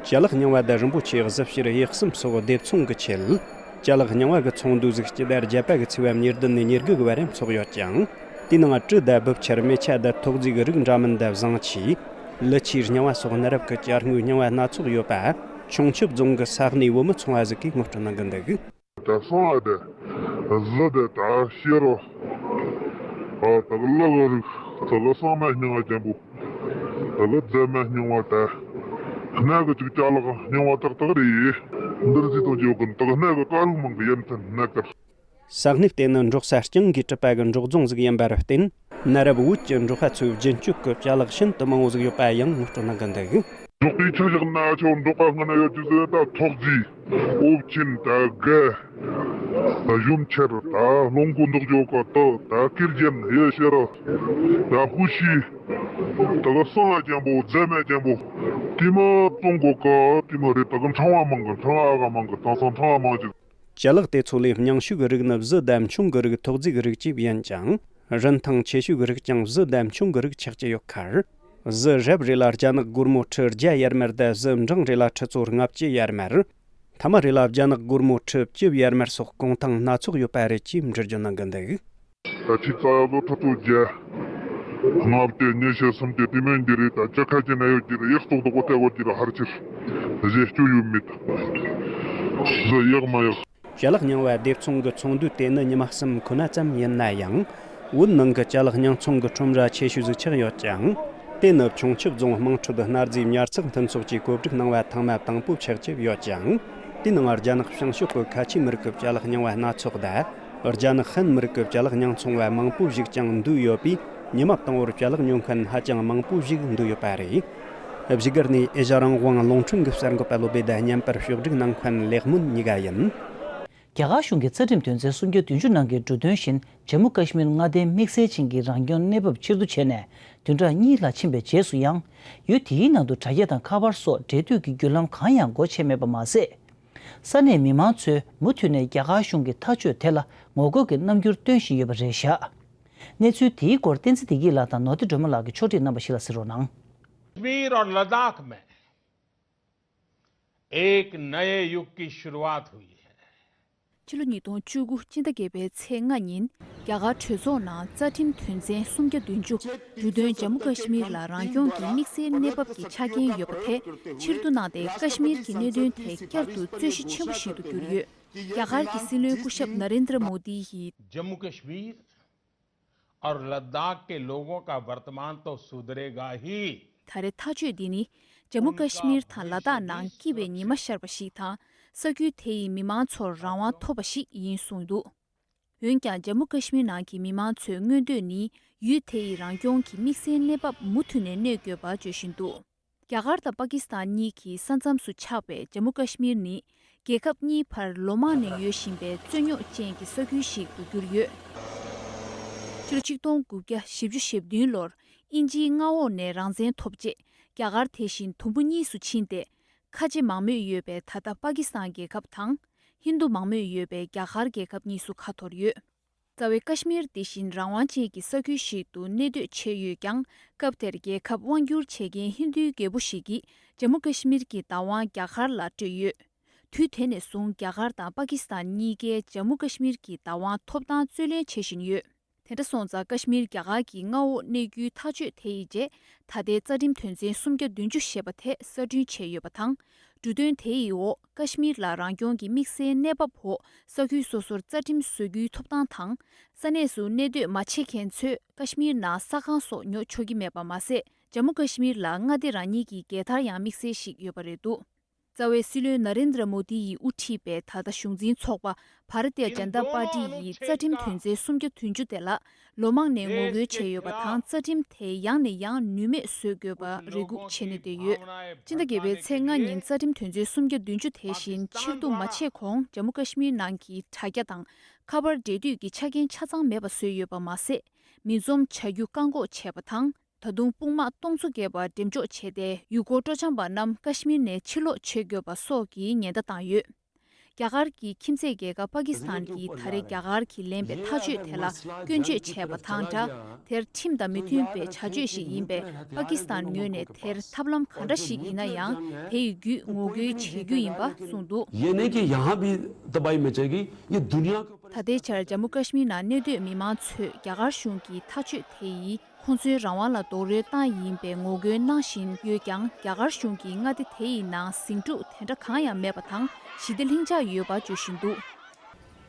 ཅ་ལག་རྙིང་བ་དང་རིན་པོ་ཆེ་གཟི་བྱུར་གཡུ་གསུམ་སོགས་སྡེབ་ཚོང་གི་ཆེད། ཅ་ལག་རྙིང་བ་གི་ཚོགས་འདུ་ཟིག་སྤྱི་ཟླ་བརྒྱད་པ་གི་ཚེས་པ་ཉེར་བདུན་ནས་ཉེར་དགུ་གི་བར་ཡང་འཚོགས་ཡོད་ཅིང་། དེའི་ནང་གྲི་དང་སྦུབས་ཆར། མེ་ཆ་དང་ཐོག་རྫས་ཀྱི་རིགས་འདྲ་མིན་དང་བཟང་ཆས། ལི་ཆུའི་རྙིང་བ་སོགས་གནའ་རབས་ཀྱི་ཅ་དངོས་རྙིང་བ་སྣ་ཚོགས་ཡོད་པ། ཆུང་ཆུབ་རྫོང་གི་ས་གནས་བོད་མི་ཚོང་པ་ཟིག་གིས་ངོ་སྤྲོད་གནང་གི་འདུག་ད་སོང་ཨ་དེ། གཟི་དེ་ད་ཤེས་རོ། ཨ་ད་གི་ལག་གི་རིགས། ད་གི་གསང་མ་རྙིང་བ་ཅན་པོ། ད་གི་རྫ་མ་རྙིང་བ་ད། སྣ་གི་ཅིག་ཅ་ལག་རྙིང་བ་ཏག་ཏག་རེད། འདིར་ཟིག་དང་ཅོ་གི་ད་གི་སྣ་གི་དཀར་ལུག་མང་གི་ཡན་ཚན་སྣ་དཀར། ས་གནས་དེ་ནི་འབྲོག་ས་རྐྱང་གིས་གྲུབ་པ་གི་འབྲོག་རྫོང་ཟིག་ཡིན་པར་བརྟེན། གནའ་རབས་བོད་ཀྱི་འབྲོག་པ་ཚོའི་རྒྱུན་སྤྱོད་ཀྱི་ཅ་ལག་ཤིན་ཏུ་མང་བོ་ཟིག་ཡོད་པ་ཡང་ངོ་སྤྲོད་གནང་གི་འདུག་འབྲོག་པའི་ཆ་བཞག་ན་ཆོ་འབྲོག་པ་སྔ་ན་ཡོད་རྒྱུ་ཟེར་ད་ཐོག་རྫས། ཨོབ་ཆིན་ད་སྒ། ད་ཞུམ་ཆེར་ད་རླུང་ཁུ་འདུག་ཅོ་ག་ད་ད་ཀིར་ཅན་ཡེ་ཤེ་ར། ད་ཧུ་ཤི། ད་ག་སང་ཨ་ཅན་པོ་རྫ་མ་ཅན་པོ། ཏི་མ་བཙོང་གོ་ག་ཏི་མ་རེད། ད་ག་ཕྲེང་བ་མང་གི་ཕྲེང་བ་ཨ་ག་མང་གི་དེང་སང་ཕྲེང་བ་མང་ཅིག་ཅ་ལག་དེ་ཚོ་ལས་རྙིང་ཤོས་ཀྱི་རིགས་ནི་གཟི་དང་མཆོང་གི་རིགས། ཐོག་རྫས་ཀྱི་རིགས་བཅས་ཡིན་ཅིང་། རིན་ཐང་ཆེ་ཤོས་ཀྱི་རིགས་ཀྱང་གཟི་དང་མཆོང་གི་རིགས་ཆགས་ཀྱི་ཡོད་ཁར། གཟི་རབ་རེ་ལ་རྒྱ་ནག་སྒོར་མོ་ཁྲི་བརྒྱ་ཡར་མར་དང་། གཟི་འབྲིང་རེ་ལ་ཁྲི་ཚོ་ལྔ་བཅུ་ཡར་མར། ཐ་མ་རེ་ལ་རྒྱ་ནག་སྒོར་མོ་ཁྲི་བཅུ་ཡར་མར་སོགས་གོང་ཐང་སྣ་ཚོགས་ཡོད་པ་རེད་ཅེས་འགྲེལ་བརྗོད་གནང་གི་འདུག་ད་ཁྱི་རྩ་ཡག་ལོ་ཁྲི་ཚོ་བརྒྱ། ལྔ་བཅུ་ཉི་ཤུ་སུམ་ཅུ་དེ་མིན་གྱི་རེད། ད་ཅི་ཁ་ཅི་ན་ཡོད་ཀྱི་རེད། ཡག་ཏོག་ཏོག་གོ་ཏེ་གོ་ཀྱི་རེད། ཧར་ཆེར་གཞས་སྐྱོ་ཡོད་མེད། གཟི་ཡག་མ་ཡག་ཅ་ལག་རྙིང་བ་སྡེབ་ཚོང་གི་ཚོགས་འདུ་དེ་ནི་ཉི་མ་གསུམ་ཁོ་ན་ཙམ་ཡིན་ན་ཡང་། བོད་ནང་གི་ཅ་ལག་རྙིང་ཚོང་གི་ཁྲོམ་ར་ཆེ་ཤོས་ཟིག་ཆགས་ཡོད་ཅིང་། དེ་ནི་ཆུང་ཆུབ་རྫོང་དམངས་ཁྲོད་གནའ་རྫས་ཉར་ཚགས་མཐུན་ཚོགས་ཀྱིས་བཀོད་སྒྲིག་གནང་བ་ཐེངས་མ་དང་པོ་ཆགས་ཀྱི་ཡོད་ཅིང་། དེའི་ནང་རྒྱ་ནག་བྱང་ཕྱོགས་ཀྱི་ཁ་ཆེ་མི་རིགས་ཀྱི་ཅ་ལག་རྙིང་བ་སྣ་ཚོགས་དང་། རྒྱ་ནག་ཧན་མི་རིགས་ཀྱི་ཅ་ལག་རྙིང་ཚོང་བ་མང་པོ་ཞིག་ཀྱང་འདུས་ཡོད་པས། ཉི་མ་དང་པོར་ཅ་ལག་ཉོ་མཁན་ཧ་ཅང་མང་པོ་ཞིག་འདུས་ཡོད་པ་རེད། བཞུགས་སྒར་ནས་ཨེ་ཤ་རང་དབང་རླུང་འཕྲིན་གྱི་གསར་འགོད་པ་བློ་བྷེ་དང་མཉམ་པར་ཕྱོགས་སྒྲིག་གནང་མཁན་ལེགས་སྨོན་གཉིས་ཀ་ཡིན། རྒྱ་གར་གཞུང་གིས་རྩ་ཁྲིམས་དོན་ཚན་སུམ་བརྒྱ་བདུན་ཅུ་ནང་གི་འབྲུ་དོན་བཞིན་ཇམ་མུ་ཀ་ཤི་མིར་མངའ་སྡེའི་དམིགས་བསལ་ཅན་གྱི་རང་སྐྱོང་གནས་བབ་ཕྱིར་བསྡུ་བྱས་ནས་བདུན་ཕྲག་གཉིས་ལྷག་ཕྱིན་པའི་རྗེས་སུ་ཡང་། ཡུལ་དེའི་ནང་དུ་དྲ་རྒྱ་དང་ཁ་པར་སོགས་འབྲེལ་མཐུད་ཀྱི་བརྒྱུད་ལམ་གང་ཡང་སྒོ་ཕྱེ་མེད་པ་མ་ཟད། ས་གནས་མི་མང་ཚོས་མུ་མཐུད་ནས་རྒྱ་གར་གཞུང་གི་ཐག་གཅོད་དེ་ལ་ངོ་རྒོལ་གྱི་རྣམ་འགྱུར་སྟོན་བཞིན་ཡོད་པ་རེད་བཞག་གནས་ཚུལ་དེའི་སྐོར་བསྟན་འཛིན་བདེ་སྐྱིད་ལགས་དང་ནོར་བདེ་སྒྲོལ་མ་ལགས་ཀྱིས་ཕྱོགས་སྒྲིག་གནང་བ་ཞིག་ལ་གཟིགས་རོགས་གནང་། कश्मीर और लद्दाख में एक नए युग की शुरुआत हुई है। ཕྱི་ལོ་ཉིས་སྟོང་བཅུ་དགུ་སྤྱི་ཟླ་བརྒྱད་པའི་ཚེས་ལྔ་ཉིན་རྒྱ་གར་གྲོས་ཚོགས་ནང་རྩ་ཁྲིམས་དོན་ཚན་སུམ་བརྒྱ་བདུན་ཅུ་འབྲུ་དོན་ཇམ་མུ་ཀ་ཤི་མིར་ལ་རང་སྐྱོང་གི་དམིགས་བསལ་གནས་བབ་ཀྱི་ཆ་རྐྱེན་ཡོད་པ་དེ་ཕྱིར་བསྡུ་གནང་སྟེ། ཀ་ཤི་མིར་གྱི་གནད་དོན་དེ་བསྐྱར་དུ་རྩོད་གཞི་ཆེན་པོ་ཞིག་ཏུ་གྱུར་ཡོད། རྒྱ་གར་གྱི་སྲིད་བློན་སྐུ་ཞབས་ན་རེན་དྲ་མོ་དི་ཡིས། जम्मू कश्मीर और लद्दाख के लोगों का वर्तमान तो सुधरेगा ही। ད་རེས་ཐག་གཅོད་འདི་ནི་ཇམ་མུ་ཀ་ཤི་མིར་དང་ལ་དྭགས་ནང་སྐྱིད་པའི་ཉི་མ་ཤར་བ་ཞིག་དང་། ས་ཁུལ་དེ་ཡི་མི་མང་ཚོར་རང་དབང་ཐོབ་པ་ཞིག་ཡིན་གསུངས་འདུག་འོན་ཀྱང་ཇམ་མུ་ཀ་ཤི་མིར་ནང་གི་མི་མང་ཚོའི་མངོན་འདོད་ནི་ཡུལ་དེ་ཡི་རང་སྐྱོང་གི་དམིགས་བསལ་གནས་བབ་མུ་མཐུད་ནས་གནས་དགོས་པ་བརྗོད་བཞིན་འདུག་རྒྱ་གར་དང་པ་ཀི་སི་ཐན་གཉིས་ཀྱི་ས་མཚམས་སུ་ཆགས་པའི་ཇམ་མུ་ཀ་ཤི་མིར་ནི། རྒྱལ་ཁབ་གཉིས་བར་ལོ་མང་ནས་ཡོད་བཞིན་པའི་རྩོད་རྙོག་ཅན་གྱི་ས་ཁུལ་ཞིག་ཏུ་གྱུར་ཡོད། ཕྱི་ལོ་ཆིག་སྟོང་དགུ་བརྒྱ་བཞི་བཅུ་ཞེ་བདུན་ལོར་དབྱིན་ཇིའི་མངའ་འོག་ནས་རང་བཙན་ཐོབ་རྗེས། རྒྱ་གར་དེ་བཞིན་དུམ་བུ་གཉིས་སུ་ཕྱིན་ཏེ། ཁ་ཆེ་མང་མོས་ཡོད་པའི་ད་ལྟ་པ་ཀི་སི་ཐན་རྒྱལ་ཁབ་དང་། ཧིན་རྡུ་མང་མོས་ཡོད་པའི་རྒྱ་གར་རྒྱལ་ཁབ་གཉིས་སུ་ཁ་འཐོར་ཡོད། རྩ་བའི་ཀ་ཤི་མིར་དེ་བཞིན་རང་དབང་ཅན་གྱི་ས་ཁུལ་ཞིག་ཏུ་གནས་སྡོད་བྱས་ཡོད་ཀྱང་། སྐབས་དེར་རྒྱལ་ཁབ་དབང་བསྒྱུར་བྱེད་མཁན་ཧིན་རྡུའི་རྒྱལ་པོ་ཞིག་གིས་ཇམ་མུ་ཀ་ཤི་མིར་གྱི་བདག་དབང་རྒྱ་གར་ལ་སྤྲོད་ཡོད། དུས་དེ་ནས་བཟུང་རྒྱ་གར་དང་པ་ཀི་སི་ཐན་གཉིས་ཀས་ཇམ་མུ་ཀ་ཤི་མིར་གྱི་བདག་དབང་ཐོབ་ཐང་རྩོད་ལེན་བྱེད་བཞིན་ཡོད། དེ་འདྲ་སོང་ཙང་ཀ་ཤི་མིར་རྒྱ་གར་གྱི་མངའ་འོག་གནས་རྒྱུའི་ཐག་གཅོད་དེ་ཡི་རྗེས། ད་ལྟའི་རྩ་ཁྲིམས་དོན་ཚན་སུམ་བརྒྱ་བདུན་ཅུ་ཞེས་པ་དེ་གསར་སྐྲུན་བྱས་ཡོད་པ་དང་། འབྲུ་དོན་དེ་ཡི་འོག་ཀ་ཤི་མིར་ལ་རང་སྐྱོང་གི་དམིགས་བསལ་གནས་བབ་འོག་ས་ཁུལ་སོ་སོར་རྩ་ཁྲིམས་བཟོ་རྒྱུའི་ཐོབ་ཐང་དང་། ས་གནས་སུ་གནས་སྡོད་མ་བྱེད་མཁན་ཚོས་ཀ་ཤི་མིར་ནང་ས་ཁང་སོགས་ཉོ་ཆོག་གི་མེད་པ་མ་ཟད། ཇམ་མུ་ཀ་ཤི་མིར་ལ་མངའ་སྡེ་རང་ཉིད་ཀྱི་རྒྱལ་དར་ཡང་དམིགས་བསལ་ཞིག་ཡོད་པ་རེད་འདུག་རྩ་བའི་སྲིད་བློན་ན་རེན་དྲ་མོ་དི་ཡིས་དབུ་ཁྲིད་པའི་ད་ལྟ་གཞུང་འཛིན་ཚོགས་པ་བྷ་ར་ཏི་ཡ་ཇན་ཏ་པར་ཏི་ཡིས་རྩ་ཁྲིམས་དོན་ཚན་སུམ་བརྒྱ་བདུན་ཅུ་དེ་ལ་ལོ་མང་ནས་ངོ་རྒོལ་བྱས་ཡོད་པ་དང་། རྩ་ཁྲིམས་དེ་ཡང་ནས་ཡང་ནུས་མེད་བཟོ་དགོས་པ་རེ་སྒུག་བྱས་ནས་བསྡད་ཡོད། སྤྱི་ཟླ་བརྒྱད་པའི་ཚེས་ལྔ་ཉིན་རྩ་ཁྲིམས་དོན་ཚན་སུམ་བརྒྱ་བདུན་ཅུ་དེ་བཞིན་ཕྱིར་བསྡུ་མ་བྱས་གོང་། ཇམ་མུ་ཀ་ཤི་མིར་ནང་གི་དྲ་རྒྱ་དང་ ཁ་པར་འབྲེལ་མཐུད་ཀྱི་ཆ་རྐྱེན་ཆ་ཚང་མེད་པ་བཟོས་ཡོད་པ་མ་ཟད། མི་འཛོམས་བྱ་རྒྱུ་བཀག་འགོག་བྱས་པ་དང་། ད་དུང་དཔུང་དམག་སྟོང་ཚོ་བརྒལ་བ་འགྲེམས་འཇོག་བྱས་ཏེ། ཡུལ་སྐོར་སྤྲོ་འཆམ་པ་རྣམས་ཀ་ཤི་མིར་ནས་ཕྱིར་ལོག་བྱེད་དགོས་པ་སོགས་ཀྱི་ཉེན་བརྡ་བཏང་ཡོད། རྒྱ་གར་གྱི་ཁྱིམ་མཚེས་རྒྱལ་ཁབ་པ་ཀི་སི་ཐན་གྱིས་ད་རེས་རྒྱ་གར་གྱིས་ལེན་པའི་ཐག་གཅོད་དེ་ལ་སྐྱོན་བརྗོད་བྱས་པ་དང་སྦྲགས། དེར་ཁྲིམས་དང་མི་མཐུན་པའི་བྱ་སྤྱོད་ཞིག་ཡིན་པས། པ་ཀི་སི་ཐན་ངོས་ནས་དེར་ཐབས་ལམ་གང་འདྲ་ཞིག་ཡིན་ན་ཡང་། དེ་ཡི་བརྒྱུད་ངོ་རྒོལ་བྱེད་རྒྱུ་ཡིན་པ་གསུངས་འདུག། ये नहीं कि यहाँ भी दबाई मचेगी, ये दुनिया के ऊपर ད་ལྟའི་ཆར་ཇམ་མུ་ཀ་ཤི་མིར་ནང་གནས་སྡོད་མི་མང་ཚོས་རྒྱ་གར་གཞུང་གི་ཐག་གཅོད་དེ་ཡིས་ཁོང་ཚོའི་རང་དབང་ལ་རྡོག་རོལ་བཏང་ཡིན་པའི་ངོ་རྒོལ་གནང་བཞིན་ཡོད་ཀྱང་། རྒྱ་གར་གཞུང་གིས་མངའ་སྡེ་དེ་ཡི་ནང་ཟིང་འཁྲུག་དེ་འདྲ་གང་ཡང་མེད་པ་དང་། ཞི་བདེ་ལྷིང་འཇགས་ཡོད་པ་བརྗོད་བཞིན་འདུག།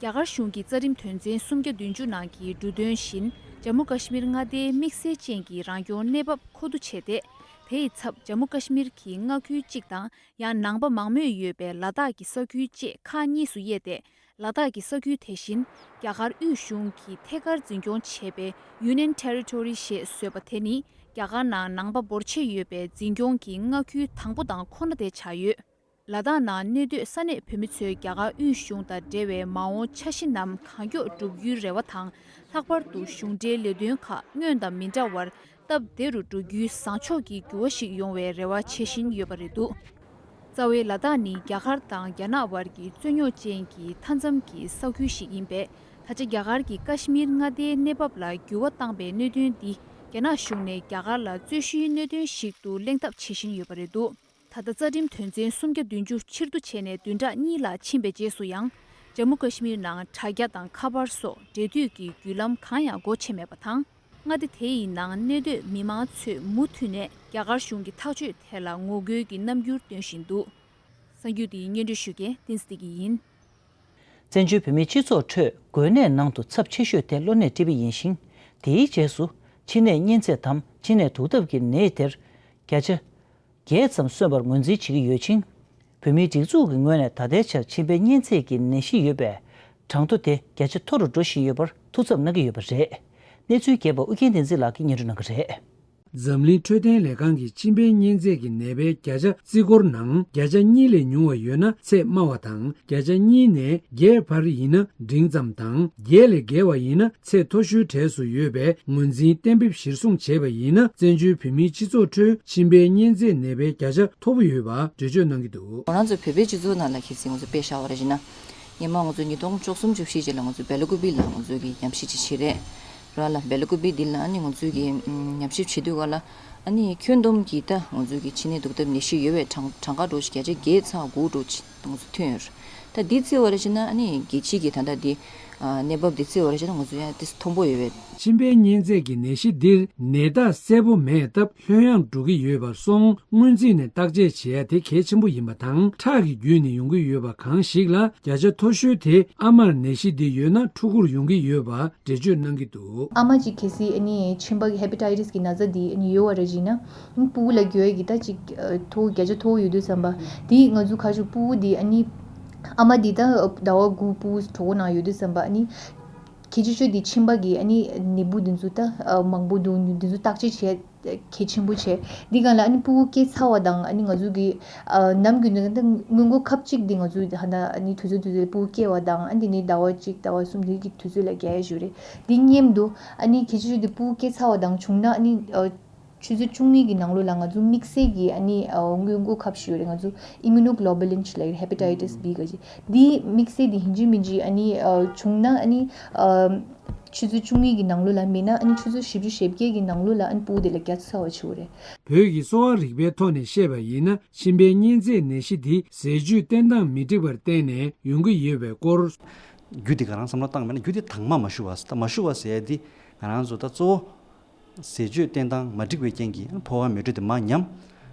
རྒྱ་གར་གཞུང་གི་རྩ་ཁྲིམས་དོན་ཚན་སུམ་བརྒྱ་བདུན་ཅུ་ནང་གི་འབྲུ་དོན་བཞིན། ཇམ་མུ་ཀ་ཤི་མིར་མངའ་སྡེའི་དམིགས་བསལ་ཅན་གྱི་རང་སྐྱོང་གནས་བབ་མཁོ་བསྡུ་བྱས་ཏེ། དེ་ཡི་ཚབ་ཇམ་མུ་ཀ་ཤི་མིར་གྱི་མངའ་ཁུལ་གཅིག་དང་། ཡང་ནང་པ་མང་མོས་ཡོད་པའི་ལ་དྭགས་ཀྱི་ས་ཁུལ་བཅས་ཁག་གཉིས་སུ་དབྱེ་སྟེ། ལ་དྭགས་ཀྱི་ས་ཁུལ་དེ་བཞིན་རྒྱ་གར་དབུས་གཞུང་གིས་ཐད་ཀར་འཛིན་སྐྱོང་བྱེད་པའི་Union Territory ཞེས་བཟོས་པ་དེ་ནི། རྒྱ་གར་ནང་ནང་པ་འབོར་ཆེ་ཡོད་པའི་འཛིན་སྐྱོང་གི་མངའ་ཁུལ་དང་པོ་དང་ཁོ་ན་དེ་ཆགས་ཡོད། ལ་དྭགས་ནང་གནས་སྡོད་ས་གནས་བོད་མི་ཚོས་རྒྱ་གར་དབུས་གཞུང་དང་འབྲེལ་བའི་མ་འོངས་འཆར་གཞི་རྣམས་གང་མགྱོགས་བསྒྲུབ་རྒྱུའི་རེ་བ་དང་། ལྷག་པར་དུ་གཞུང་འབྲེལ་ལས་དོན་ཁག་སྔོན་དང་མི་འདྲ་བར་སྟབས་བདེ་རུ་འགྲོ་རྒྱུའི་བཟང་ཕྱོགས་ཀྱི་འགྱུར་བ་ཞིག་ཡོང་བའི་རེ་བ་བྱེད་བཞིན་ཡོད་པ་རེད་འདུག། རྩ་བའི་ལ་དྭགས་ནི་རྒྱ་གར་དང་རྒྱ་ནག་བར་གྱི་རྩོད་རྙོག་ཅན་གྱི་མཐའ་མཚམས་ཀྱི་ས་ཁུལ་ཞིག་ཡིན་པས། ད་ཆ་རྒྱ་གར་གྱིས་ཀ་ཤི་མིར་མངའ་སྡེའི་གནས་བབ་ལ་འགྱུར་བ་བཏང་པའི་གནད་དོན་འདི། རྒྱ་ནག་གཞུང་ནས་རྒྱ་གར་ལ་རྩོད་གཞིའི་གནད་དོན་ཞིག་ཏུ་གླེང་ཐབས་བྱེད་བཞིན་ཡོད་པ་རེད་འདུག། ད་ལྟ་རྩ་ཁྲིམས་དོན་ཚན་སུམ་བརྒྱ་བདུན་ཅུ་ཕྱིར་བསྡུ་བྱས་ནས་བདུན་ཕྲག་གཉིས་ལ་ཕྱིན་པའི་རྗེས་སུ་ཡང་། ཇམ་མུ་ཀ་ཤི་མིར་ནང་དྲ་རྒྱ་དང་ཁ་པར་སོགས་འབྲེལ་མཐུད་ཀྱི་བརྒྱུད་ལམ་གང་ཡང་སྒོ་ཕྱེ་མེད་པ་དང་། མངའ་སྡེ་དེ་ཡི་ནང་གནས་སྡོད་མི་མང་ཚོས་མུ་མཐུད་ནས་རྒྱ་གར་གཞུང་གི་ཐག་གཅོད་དེ་ལ་ངོ་རྒོལ་གྱི་རྣམ་འགྱུར་སྟོན་བཞིན་འདུག། གསར་འགྱུར་འདི་སྙན་སྒྲོན་ཞུ་མཁན་བསྟན་འཛིན་བདེ་སྐྱིད་ཡིན། བཙན་བྱོལ་བོད་མིའི་སྤྱི་ཚོགས་ཁྲོད་འགོས་ནད་ནང་དུ་ཚབས་ཆེ་ཤོས་དེ་གློ་ནད་ཊི་བི་ཡིན་ཞིང་། དེའི་རྗེས་སུ་མཆིན་ནད་གཉན་ཚད་དམ་མཆིན་ནད་དུག་ལྡབ་ཀྱི་ནད་དེར་བརྒྱ་ཆ་བརྒྱད་ཙམ་གསོན་པར་ངོས་འཛིན་བྱེད་ཀྱི་ཡོད་ཅིང་། བོད་མིའི་སྒྲིག་འཛུགས་ཀྱི་ངོས་ནས་ད་ལྟའི་ཆར་མཆིན་པའི་གཉན་ཚད་ཀྱི་ནད་གཞི་ཡོད་པའི་གྲངས་ཐོ་དེ་བརྒྱ་ཆ་མཐོ་རུ་འགྲོ་བཞིན་ཡོད་པར་ཐུགས་འཚབ་གནང་གི་ཡོད་པ་རེད། གནས་ཚུལ་རྒྱས་པ་ཨུ་རྒྱན་བསྟན་འཛིན་ལགས་ཀྱིས་སྙན་སྒྲོན་གནང་གི་རེད། འཛམ་གླིང་འཕྲོད་བསྟེན་ལས་ཁང་གིས་མཆིན་པའི་གཉན་ཚད་ཀྱི་ནད་པའི་བརྒྱ་ཆ་རྩིས་འཁོར་ནང་བརྒྱ་ཆ་གཉིས་ལས་ཉུང་བ་ཡོད་ན་ཚད་དམའ་བ་དང་། བརྒྱ་ཆ་གཉིས་ནས་བརྒྱད་བར་ཡིན་ན་འབྲིང་ཙམ་དང་། བརྒྱད་ལས་བརྒལ་བ་ཡིན་ན་ཚད་མཐོ་ཤོས་གྲས་སུ་ཡོད་པའི་ངོས་འཛིན་གཏན་འབེབས་གཞིར་བཟུང་བྱས་པ་ཡིན་ན། བཙན་བྱོལ་བོད་མིའི་སྤྱི་ཚོགས་ཁྲོད་མཆིན་པའི་གཉན་ཚད་ནད་པའི་བརྒྱ་ཆ་མཐོ་པོ་ཡོད་པ་འགྲེལ་བརྗོད་གནང་གི་འདུག། ང་རང་ཚོ་བོད་པའི་སྤྱི་ཚོགས་ནང་ལ་གལ་སྲིད་ང་ཚོ་དཔེ་བཞག་པ་རེད་ཅེ་ན། སྔོན་མ་ང་ཚོ་ཉིས་སྟོང་བཅུ་གསུམ་བཅུ་བཞི་རྗེས་ལ་ང་ཚོ་སྦེལ་ཀུ་པི་ལ་ང་ཚོ་གི་ཉམས་ཞིབ་ཅིག་བྱས་རེད། ར་ལ་སྦེལ་ཀུ་པི་འདི་ལ་ནི་ང་ཚོས་ཀྱི་ཉམས་ཞིབ་བྱེད་དུས་ག་ལ་ཨ་ནི་ཁྱོན་བསྡོམས་ཀྱི་ད་ང་ཚོས་ཀྱི་མཆིན་ནད་དུག་ལྡབ་ནད་གཞི་ཡོད་པའི་གྲངས་གྲངས་ཀ་འགྲོ་ཞིག་བརྒྱ་ཆ་བརྒྱད་ཚེག་དགུ་འགྲོ་ཅིག་ང་ཚོ་ཐོན་ཡོད་རེད། ད་འདི་བརྩི་བ་རེད་ཅེ་ན་ཨ་ནི་རྒྱལ་སྤྱི་གི་ད་ལྟ་འདི་གནས་བབ་འདི་བརྩི་བ་རེད་ཅེ་ན་ང་ཚོ་ཡང་ཏིས་མཐོན་པོ་ཡོད་པས། མཆིན་པའི་གཉན་ཚད་ཀྱི་ནད་གཞི་འདིར་ནད་རྟགས་གསལ་པོ་མེད་སྟབས་ལྷོད་ཡངས་འགྲོ་གི་ཡོད་པར་སོང་། སྔོན་རྩིས་ནས་བརྟག་དཔྱད་བྱེད་ཡ་དེ་གལ་ཆེན་པོ་ཡིན་པ་དང་། ཁྲག་གི་བརྒྱུད་ནས་ཡོང་གི་ཡོད་པ་གང་ཞིག་ལ་བརྒྱ་ཆ་མཐོ་ཤོས་དེ་ཨ་མར་ནད་གཞི་འདི་ཡོད་ན་ཕྲུ་གུར་ཡོང་གི་ཡོད་པ་འགྲེལ་བརྗོད་གནང་གི་འདུག། ཨ་མ་གཅིག་གལ་སྲིད་ཨ་ནི་མཆིན་པ་གི་ཧེ་པ་ཊའི་ཊིས་ཀྱི་ན་ཚ་འདི་ཨ་ནི་ཡོད་པ་རེད་ཅེ་ན། ཨ་ནི་ཕྲུ་གུ་ལ་འགོས་ཀྱི་ད་ཅིག་མཐོ་བརྒྱ་ཆ་མཐོ་བོ་ཡོད་དུས་ཙམ་པ་འདི་ང་ཚོ་ཁ་ཤས་ཕྲུ་གུ་འདི་ཨ་ནི་ཨ་མ་འདི་ད་ཟླ་བ་དགུ་ཕྲུ་གུ་གྲོད་ཁོག་ནང་ཡོད་དུས་ཙམ་པ་ཨ་ནི་གལ་ཆེ་ཤོས་འདི་མཆིན་པ་གི་ཨ་ནི་ནད་འབུ་འདི་ཚོ་ད་མང་པོ་འདུག་འདི་ཚོ་བརྟག་དཔྱད་བྱས། གལ་ཆེན་པོ་བྱས། འདི་སྒང་ལ་ཨ་ནི་ཕྲུ་གུ་སྐྱེས་ཚར་བ་དང་ཨ་ནི་ང་ཚོ་གི་ཨ་ནམ་རྒྱུན་ནས་ད་སྔོན་འགོག་ཁབ་གཅིག་འདི་ང་ཚོས་ཧ་ན་ཨ་ནི་དུས་ཚོད་དུས་ཚོད་ལ་ཕྲུ་གུ་སྐྱེ་བ་དང་ཨ་འདི་ནི་ཟླ་བ་གཅིག་ཟླ་བ་གསུམ་འདི་གི་དུས་ཚོད་ལ་རྒྱག་ཡ་ཞིག་རེད། འདི་མཉམ་དུ་ཨ་ནི་གལ་ཆེ་ཤོས་འདི་ཕྲུ་གུ་སྐྱེས་ཚར་བ་དང་བྱུང་ན་ཨ་ནི་ཨ་ཆུ་ཚོད་བཅུ་གཉིས་ཀྱི་ནང་ལོགས་ལ་ང་ཚོ་དམིགས་བསལ་གྱི་ཨ་ནི་ཨ་སྔོན་འགོག་ཁབ་ཞིག་ཡོད་རེད། ང་ཚོ་ཨི་མུ་ནོ་གྷི་ལོ་བྷུ་ལིན་ཞེས་ལབ་ཀྱི་རེད། ཧེ་པ་ཊའི་ཊིས་བྷི་ག་ཅིག་འདི་དམིགས་བསལ་འདི་ཡིན་གཅིག་མིན་གཅིག་ཨ་ནི་ཨ་བྱུང་ན་ཨ་ནི་ཨ་ཆུ་ཚོད་བཅུ་གཉིས་ཀྱི་ནང་ལོགས་ལ་མིན་ན་ཨ་ནི་ཆུ་ཚོད་བཞི་བཅུ་ཞེ་བརྒྱད་ཀྱི་ནང་ལོགས་ལ་ཨ་ནི་ཕྲུ་གུ་དེ་ལ་བརྒྱབ་ཚར་བ་བྱེད་དགོས་རེད། བོད་ཀྱི་གསོ་བ་རིག་པའི་ཐོག་ནས་བཤད་པ་ཡིན་ན། མཆིན་པའི་གཉན་ཚད་ནད་གཞི་འདི་ཟས་བཅུད་བསྟེན་སྟངས་མི་འགྲིག་པར་བརྟེན་ནས་ཡོང་གི་ཡོད་པའི་སྐོར། རྒྱུ་འདི་ག་རང་བསམ་བློ་བཏང་མེད་ན། རྒྱུ་འདི་དྭངས་མ་མ་ཞུ་བ། ད་མ་ཞུ་བ་ཟེར་ཡ་འདི་ང་རང་ཚོ་ད་གཙོ་བོ་ཟས་བཅུད་བསྟེན་སྟངས་མ་འགྲིག་པའི་རྐྱེན་གྱིས་ཕོ་བ་མེ་དྲོད་དེ་མར་ཉམས།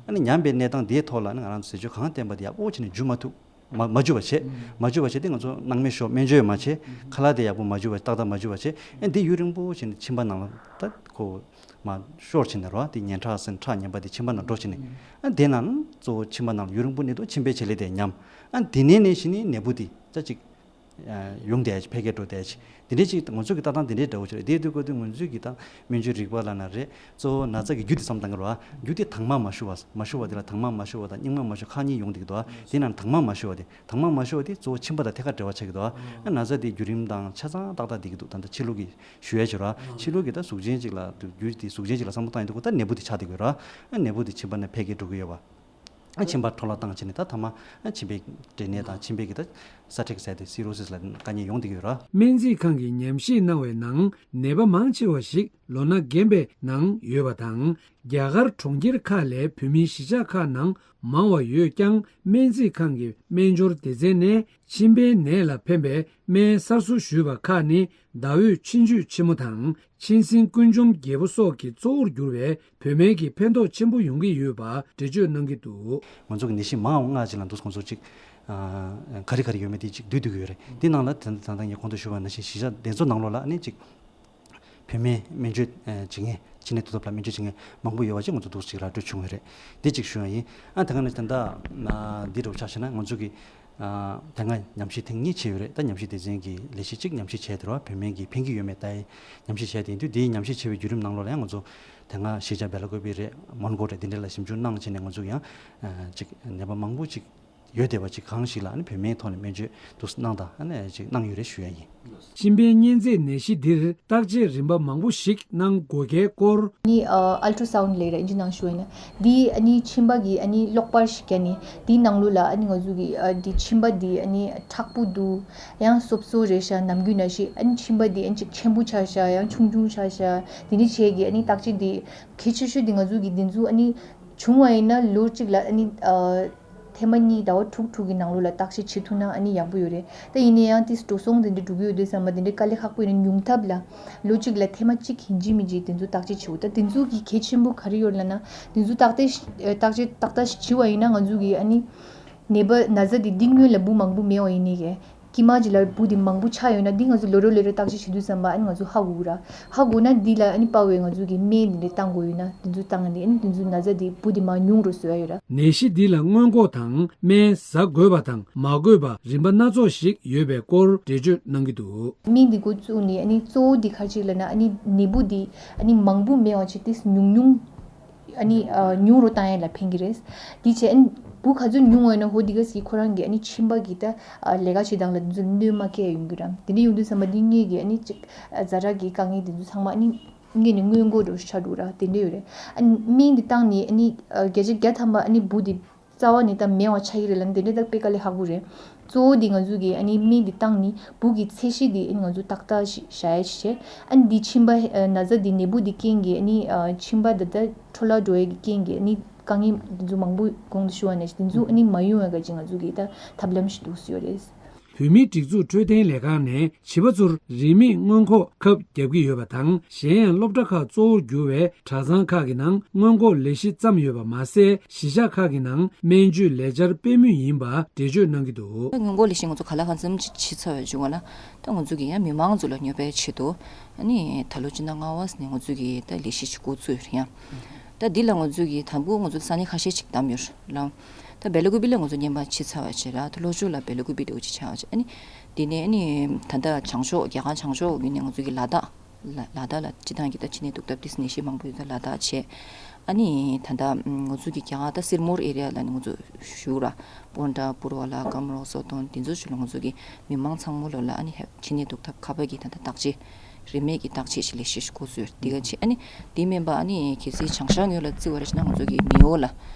ཨ་ནི་ཉམས་པའི་གནས་སྟངས་དེའི་ཐོག་ལ་ནི་ང་རང་ཚོ་ཟས་བཅུད་གང་བསྟེན་པ་དེ་ཡག་པོ་བྱས་ནས་འཇུ་མ་ཐུབ། མ་མ་འཇུ་བ་བྱས། མ་འཇུ་བ་བྱས་ཏེ་ང་ཚོ་སྣང་མེད་ཤོར། སྨན་བཅོས་མ་བྱས། ཁ་ལག་དེ་ཡག་པོ་མ་འཇུ་བ། ཏག་ཏག་མ་འཇུ་བ་བྱས། ཨ་འདི་ཡུན་རིང་པོ་བྱས་ནས་མཆིན་པ་ནང་ལ་ད་ཁོ་མར་ཤོར་བྱས་ནས་རོ། དེ་ངན་ཁྲག་ཟེར་ཁྲག་ངན་པ་དེ་མཆིན་པ་ནང་འགྲོ་བྱས་ནས། ཨ་དེ་ནང་གཙོ་བོ་མཆིན་པ་ནང་ལ་ཡུན་རིང་པོ་གནས་དུས་མཆིན་པའི་བྱེད་ལས་དེ་ཉམས། ཨ་དེ་ནས་ནས་གཞི་ནས་ནད་འབུ་དེ་ད་ཅིག་ ཡོང་བསྡད་ཅིག་འཕེལ་རྒྱས་འགྲོ་བསྡད་ཅིག་དེ་འདྲའི་ཅིག་ང་ཚོ་གི་ལྟ་སྟངས་དེ་འདྲའི་འདྲ་བོ་ཅིག་རེད། དེ་དུས་སྐབས་དུས་ང་ཚོའི་གི་ད་སྨན་བཅོས་རིག་པ་ལབ་ན་རེད། གཙོ་བོ་ན་ཚ་གི་རྒྱུ་དེ་བསམ་བཏང་གི་རེད་བ། རྒྱུ་དེ་དྭངས་མ་མ་ཞུ་བ་མ་ཞུ་བ་དེ་ལ་དྭངས་མ་མ་ཞུ་བ་དང་རྙིང་མ་མ་ཞུ་ཁག་གཉིས་ཡོང་བསྡད་ཀྱི་འདུག་བ། དེ་ནང་དྭངས་མ་མ་ཞུ་བ་དེ་དྭངས་མ་མ་ཞུ་བ་དེ་གཙོ་བོ་མཆིན་པ་དང་ཐད་ཀར་འབྲེལ་བ་ཆགས་ཀྱི་འདུག་བ། ན་ཚ་དེ་བརྒྱུད་རིམ་དང་ཆ་ཚང་ཏག་ཏག་བསྡད་ཀྱི་འདུག་ད་ལྟ་ཕྱི་ལུགས་ཀྱི་ཞུ་ཡས་བྱེད་རོགས། ཕྱི་ལུགས་ཀྱི་ད་གཟུགས་ཅན་ཅིག་ལ་རྒྱུ་དེ་གཟུགས་ཅན་ཅིག་ལ་བསམ་བློ་བཏང་ཡོང་དུས་ད་ནད་འབུ་དེ་ཆགས་བསྡད་ཀྱི་ཡོད་ར། ནད་འབུ་དེ་མཆིན་པ་ནས་འཕེལ་རྒྱས་འགྲོ་གི་ཡོད་པ། མཆིན་པ་འཕྲོ་བརླག་བཏང་བྱས་ནས་ད་ཐ་མ་མཆིན་པའི་འབྲས་ནད་དང་མཆིན་པའི་གི་ད་ས་ཁྲེག་ཟེར་དེ་སི་རོ་སིས་ལ་དཀའ་ངལ་ཡོང་བསྡད་ཀྱི་ཡོད་ར། སྨན་རྩིས་ཁང་གིས་ཉམས་ཞིབ་གནང་བའི་ནང་ནད་པ་མང་ཆེ་བ་ཞིག་ལོ་ན་རྒན་པའི་ནང་ཡོད་པ་དང་། རྒྱ་གར་གྲོང་ཁྱེར་ཁག་ལས་བོད་མིའི་གཞིས་ཆགས་ཁག་ནང་མང་བ་ཡོད་ཀྱང་། སྨན་རྩིས་ཁང་གི་སྨན་སྦྱོར་སྡེ་ཚན་ནས་མཆིན་པའི་ནད་ལ་ཕན་པའི་སྨན་གསར་བཟོ་ཞུས་པ་ཁག་ནི་ཟླ་འོད་མཆིན་བཅུད་ཆེན་མོ་དང་། མཆིན་སྲིན་ཀུན་འཇོམས་རྒྱལ་པོ་སོགས་ཀྱི་གཙོ་བོར་གྱུར་བའི་བོད་སྨན་གྱི་ཕན་ཐོགས་ཆེན་པོ་ཡོང་གི་ཡོད་པ་འགྲེལ་བརྗོད་གནང་གི་འདུག་ང་ཚོ་གི་ནད་གཞི་མང་བ་ལྔ་ཅིག་ལ་འདུག་ང་ཚོ་ཅིག་ག་རེ་ག་རེ་ཡོད་མེད་དེ་ཅིག་བསྡུས་བསྡུས་ཀྱི་ཡོད་རེད། དེ་ནང་ལ་ད་ད་ལྟ་ངས་གོང་དུ་ཞུས་པ་ནང་བཞིན་གཞིས་ཆགས་དེ་ཚོ་ནང་ལོགས་ལ་ཨ་ནི་ཅིག་བོད་སྨན་སྨན་བཅོས་བྱེད་མཁན། མཆིན་ནད་དུག་ཐབས་ལ་སྨན་བཅོས་བྱེད་མཁན་མང་པོ་ཡོད་པ་ཅིག་ང་ཚོ་འདུག་ཅིག་ར་སྤྲོད་བྱུང་བ་རེད། དེ་ཅིག་ཞུ་ཡ་ཡིན། ཨ་དེ་ག་ནས་ད་ལྟ་འདི་འདྲ་བོ་ཆ་བཞག་ན་ང་ཚོ་གི་ཨ་དེ་སྔ་ཉམས་ཞིབ་ཐེངས་གཉིས་བྱས་ཡོད་རེད། ད་ཉམས་ཞིབ་སྡེ་ཚན་གྱིས་ལས་གཞི་གཅིག་ཉམས་ཞིབ་བྱས་དེ་རུ་བོད་སྨན་གྱིས་ཕན་གྱི་ཡོད་མེད་ལྟ་ཡི་ཉམས་ཞིབ་བྱས་དེ་ཡིན་དུས། དེའི་ཉམས་ཞིབ་བྱས་པའི་བརྒྱུད་རིམ་ནང་ལོགས་ལ་ཡང་ང་ཚོ་དེ་སྔ་གཞིས་ཆགས་སྦེ་ལ་ཀོ་པི་རེད། མོན་གྷོ་རེད། དེ་འདྲ་ལ་ཞིབ་འཇུག་གནང་བྱས་ནས་ང་ཚོ་ཡང་ཅིག་ནད་པ་མང་པོ་ཅིག་ཡོད་བསྡད་པ་ཅིག་གང་ཞིག་ལ་ཨ་ནི་བོད་སྨན་ཐོག་ནས་སྨན་བཅོས་འདུག་གནང་དང་ཨ་ནི་ཅིག་གནང་ཡོད་རེད་ཞུ་ཡ་ཡིན། མཆིན་པའི་གཉན་ཚད་ནད་གཞི་འདིར་བརྟག་དཔྱད་རིམ་པ་མང་པོ་ཞིག་གནང་དགོས་གལ་སྐོར། ནི་ཨལ་ཊ་སའུན་ལབ་ར་ཨིན་ཇི་ནང་ཞུ་བ་ཡིན་ན། འདི་ཨ་ནི་མཆིན་པ་གི་ཨ་ནི་གློག་པར་ཞིག་རྒྱག་ནི། འདིའི་ནང་ལོགས་ལ་ཨ་ནི་ང་ཚོ་གི་ཨ་འདི་མཆིན་པ་འདི་ཨ་ནི་མཁྲེགས་པོ་འདུག་ཡང་སོབ་སོབ་རེད་ཤག་ནམ་རྒྱུན་ནང་བཞིན་ཨ་ནི་མཆིན་པ་འདི་ཨ་ནི་ཅིག་ཆེན་པོ་ཆགས་ཤག་ཡང་ཆུང་ཆུང་ཆགས་ཤག་འདི་འདྲ་བྱས་གི་ཨ་ནི་བརྟག་དཔྱད་འདི་གལ་ཆེ་ཤོས་འདི་ང་ཚོ་གི་འདི་ཚོ་ཨ་ནི་བྱུང་བ་ཡིན་ན་ལོ་གཅིག་ལ་ཨ་ནི་ཨ། ཐེངས་མ་གཉིས་ཟླ་བ་དྲུག་དྲུག་གི་ནང་ལོགས་ལ་བརྟག་དཔྱད་བྱེད་ཐུབ་ན་ཨ་ནི་ཡག་པོ་ཡོད་རེད། ད་ཡིན་ན་ཡང་ཏིས་འགྲོ་སོང་དེ་འདྲ་འགྲོ་གི་ཡོད་དུས་ཙམ་པ་དེ་འདྲའི་དཀའ་ལས་ཁག་པོ་ཡིན་ན་ཉུང་ཐབས་ལ་ལོ་གཅིག་ལ་ཐེངས་མ་གཅིག་ཡིན་གཅིག་མིན་གཅིག་དེ་ཚོ་བརྟག་དཔྱད་བྱེད་དགོས། ད་དེ་ཚོ་གི་གལ་ཆེན་པོ་ག་རེ་ཡོད་ལབ་ན། དེ་ཚོ་བརྟག་དཔྱད་བརྟག་དཔྱད་ཏག་ཏག་བྱེད་པ་ཡིན་ན་ང་ཚོ་གི་ཨ་ནི་ནད་པ་ན་ཚ་དེ་འདི་སྔོན་ལ་འབུ་མང་པོ་མེད་པ་ཡིན་ནི་གི་དཀྱིལ་མ་ཅིག་ལ་འབུ་དེ་མང་པོ་ཆགས་ཡོད་ན་འདི་ང་ཚོ་ལོ་རེ་ལོ་རེ་བརྟག་དཔྱད་བྱེད་དུས་ཙམ་པ་ཨ་ནི་ང་ཚོ་ཧ་གོ་གི་ར། ཧ་གོ་ན་འདི་ལ་ཨ་ནི་དཔའ་བའི་ང་ཚོ་གི་སྨན་འདི་འདྲ་བཏང་དགོས་ཡོད་ན་འདི་ཚོ་བཏང་ནས་ཨ་ནི་འདི་ཚོ་ན་ཚ་འདི་འབུ་འདི་མར་ཉུང་རུ་བཟོ་ཡ་ཡོད་ར། ནད་གཞི་འདི་ལ་སྔོན་འགོག་དང་སྨན་ཟ་དགོས་པ་དང་མ་དགོས་པ་རིམ་པ་སྣ་ཚོགས་ཤིག་ཡོད་པའི་སྐོར་འགྲེལ་བརྗོད་གནང་གི་འདུག་སྨན་འདི་འགོ་བཙུགས་ནས་ཨ་ནི་གཙོ་བོ་འདི་ག་རེ་ཅིག་ལབ་ན་ཨ་ནི་ནད་འབུ་འདི་ཨ་ནི་མང་པོ་མེད་པ་ཅིག་ཏིས་ཉུང་ཉུང་ཨ་ནི་ཨ་ཉུང་རུ་བཏང་ཡ་ལ་ཕན་གྱི་རེད། འདི་བྱས་ཨ་ནི་འབུ་ག་ཚོད་ཉུང་བ་ཡིན་ན་ཧོ་འདི་ག་ཟིག་ཁོ་རང་གི་ཨ་ནི་མཆིན་པ་གི་ད་ཨ་ལས་ཀ་བྱེད་སྟངས་ལ་འདི་ཚོ་གནོད་མ་སྐྱེལ་ཡོང་གི་ར། དེ་འདྲ་ཡོང་དུས་ཙམ་པ་འདི་སྔོན་གྱི་ཨ་ནི་ཅིག་ཨ་ཛ་དྲག་གི་དཀའ་ངལ་འདི་ཚོ་ཚང་མ་ཨ་ནི་སྔོན་ནས་སྔོན་འགོག་འདྲ་བོ་ཆགས་འདུག་ར། དེ་འདྲ་ཡོད་རེད། ཨ་ནི་སྨན་འདི་བཏང་ནས་ཨ་ནི་ཨ་བརྒྱ་ཆ་བརྒྱ་ཐམ་པ་ཨ་ནི་འབུ་འདི་རྩ་བ་ནས་ད་མེད་པ་ཆགས་ཀྱི་རེད་ལབ་ན་དེ་འདྲ་ད་དཔེ་དཀའ་ལས་ཁག་པོ་རེད། གཙོ་བོ་འདི་ང་ཚོ་གི་ཨ་ནི་སྨན་འདི་བཏང་ནི་འབུ་གི་ཚད་གཞི་འདི་ཨ་ནི་ང་ཚོ་ཏག་ཏག་ཞིག་བཞག་ཡ་ཞིག་བྱས། ཨ་ནི་འདི་མཆིན་པ་ཨ་ན་ཚ་འདི་ནད་འབུ་འདི་རྐྱེན་གྱིས་ཨ་ནི་ཨ་མཆིན་པ་འདི་ད་འཕྲོ་བརླག་འགྲོ་ཡ་གི་རྐྱེན་གྱིས་ཨ་ནི་དཀའ་ངལ་འདི་ཚོ་མང་པོ་གོང་དུ་ཞུ་བ་ནང་བཞིན་འདི་ཚོ་ཨ་ནི་མ་ཡོང་བ་ག་ཅིག་ང་ཚོ་གི་ད་ཐབས་ལམ་ཞིག་འདུག་སེ་ཡོད་རེད། བོད་མིའི་སྒྲིག་འཛུགས་འཕྲོད་བསྟེན་ལས་ཁང་ནས་བྱིས་པ་ཚོར་རིན་མེད་སྔོན་འགོག་ཁབ་བརྒྱབ་ཀྱི་ཡོད་པ་དང་། གཞན་ཡང་སློབ་གྲྭ་ཁག་གཙོ་བོར་གྱུར་བའི་གྲྭ་ཚང་ཁག་གི་ནང་སྔོན་འགོག་ལས་གཞི་བརྩམས་ཡོད་པ་མ་ཟད། གཞིས་ཆགས་ཁག་གི་ནང་སྨན་བཅོས་ལས་འཆར་སྤེལ་མུས་ཡིན་པ་འགྲེལ་བརྗོད་གནང་གི་འདུག་སྔོན་འགོག་ལས་གཞི་ང་ཚོ་ག་ལ་གང་འཚམ་ཅིག་བྱས་ཚར་བའི་བརྗོད་པ་ལ། ད་ང་ཚོ་གི་ཡང་མི་མང་ཚོ་ལ་སྙོབ་པའི་ཆེད་དུ་ཨ་ནི་ད་ལོ་སྤྱི་ཟླ་ལྔ་པ་ནས་ང་ཚོ་གི་ད་ལས་གཞི་ཅིག་འགོ་བཙུགས་ཡོད་རེད། ཡང་ད་འདི་ལ་ང་ཚོ་གི་དང་པོ་ང་ཚོ་ས་གནས་ཁ་ཤས་ཅིག་བདམས་ཡོད་རེད་ལ། ད་སྦེ་ལ་ཀུ་པི་ལ་ང་ཚོ་བརྙན་པར་བྱས་ཚར་བ་བྱས་ར། ད་ལྷོ་ཕྱོགས་ལ་སྦེ་ལ་ཀུ་པི་འདྲ་བོ་ཅིག་ཆགས་པ་བྱས། ཨ་ནི་དེ་ནས་ཨ་ནི་ད་ལྟ་བྱང་ཕྱོགས་རྒྱ་གར་བྱང་ཕྱོགས་ཡུལ་ནས་ང་ཚོ་གི་ལ་དྭགས་ལ་ལ་དྭགས་ལ་སྤྱི་བཏང་གི་ད་མཆིན་ནད་དུག་ཐབས་ཏིས་ནད་གཞི་མང་པོ་ཡོད་ད་ལ་དྭགས་བྱས། ཨ་ནི་ད་ལྟ་ང་ཚོ་གི་རྒྱ་གར་ད་སིར་མོར་ཨེ་རི་ཡ་ལ་ནི་ང་ཚོ་བཞུགས་ར། པོན་ཊ་པུར་བ་ལ་ཀམ་རོག་སོ་ཏོན་དེ་ཚོ་ཚུར་ལ་ང་ཚོ་གི་མི་མང་ཚང་མ་ལོ་ལ་ཨ་ནི་ཧེ་མཆིན་ནད་དུག་ཐབས་ཁ་པ་གི་ད་ལྟ་བརྟག་དཔྱད་རིན་མེད་ཀྱི་བརྟག་དཔྱད་ཞིག་ལས་གཞི་ཞིག་འགོ་བཙུགས་ཡོད་དེ་ག་ཆེ། ཨ་ནི་དེ་མིན་པ་ཨ་ནི་གལ་སྲིད་བྱང་ཤར་ངོས་ལ་བརྩི་བ་རེད་ཅེ་ན་ང་ཚོ་གི་མེའོ་ལ་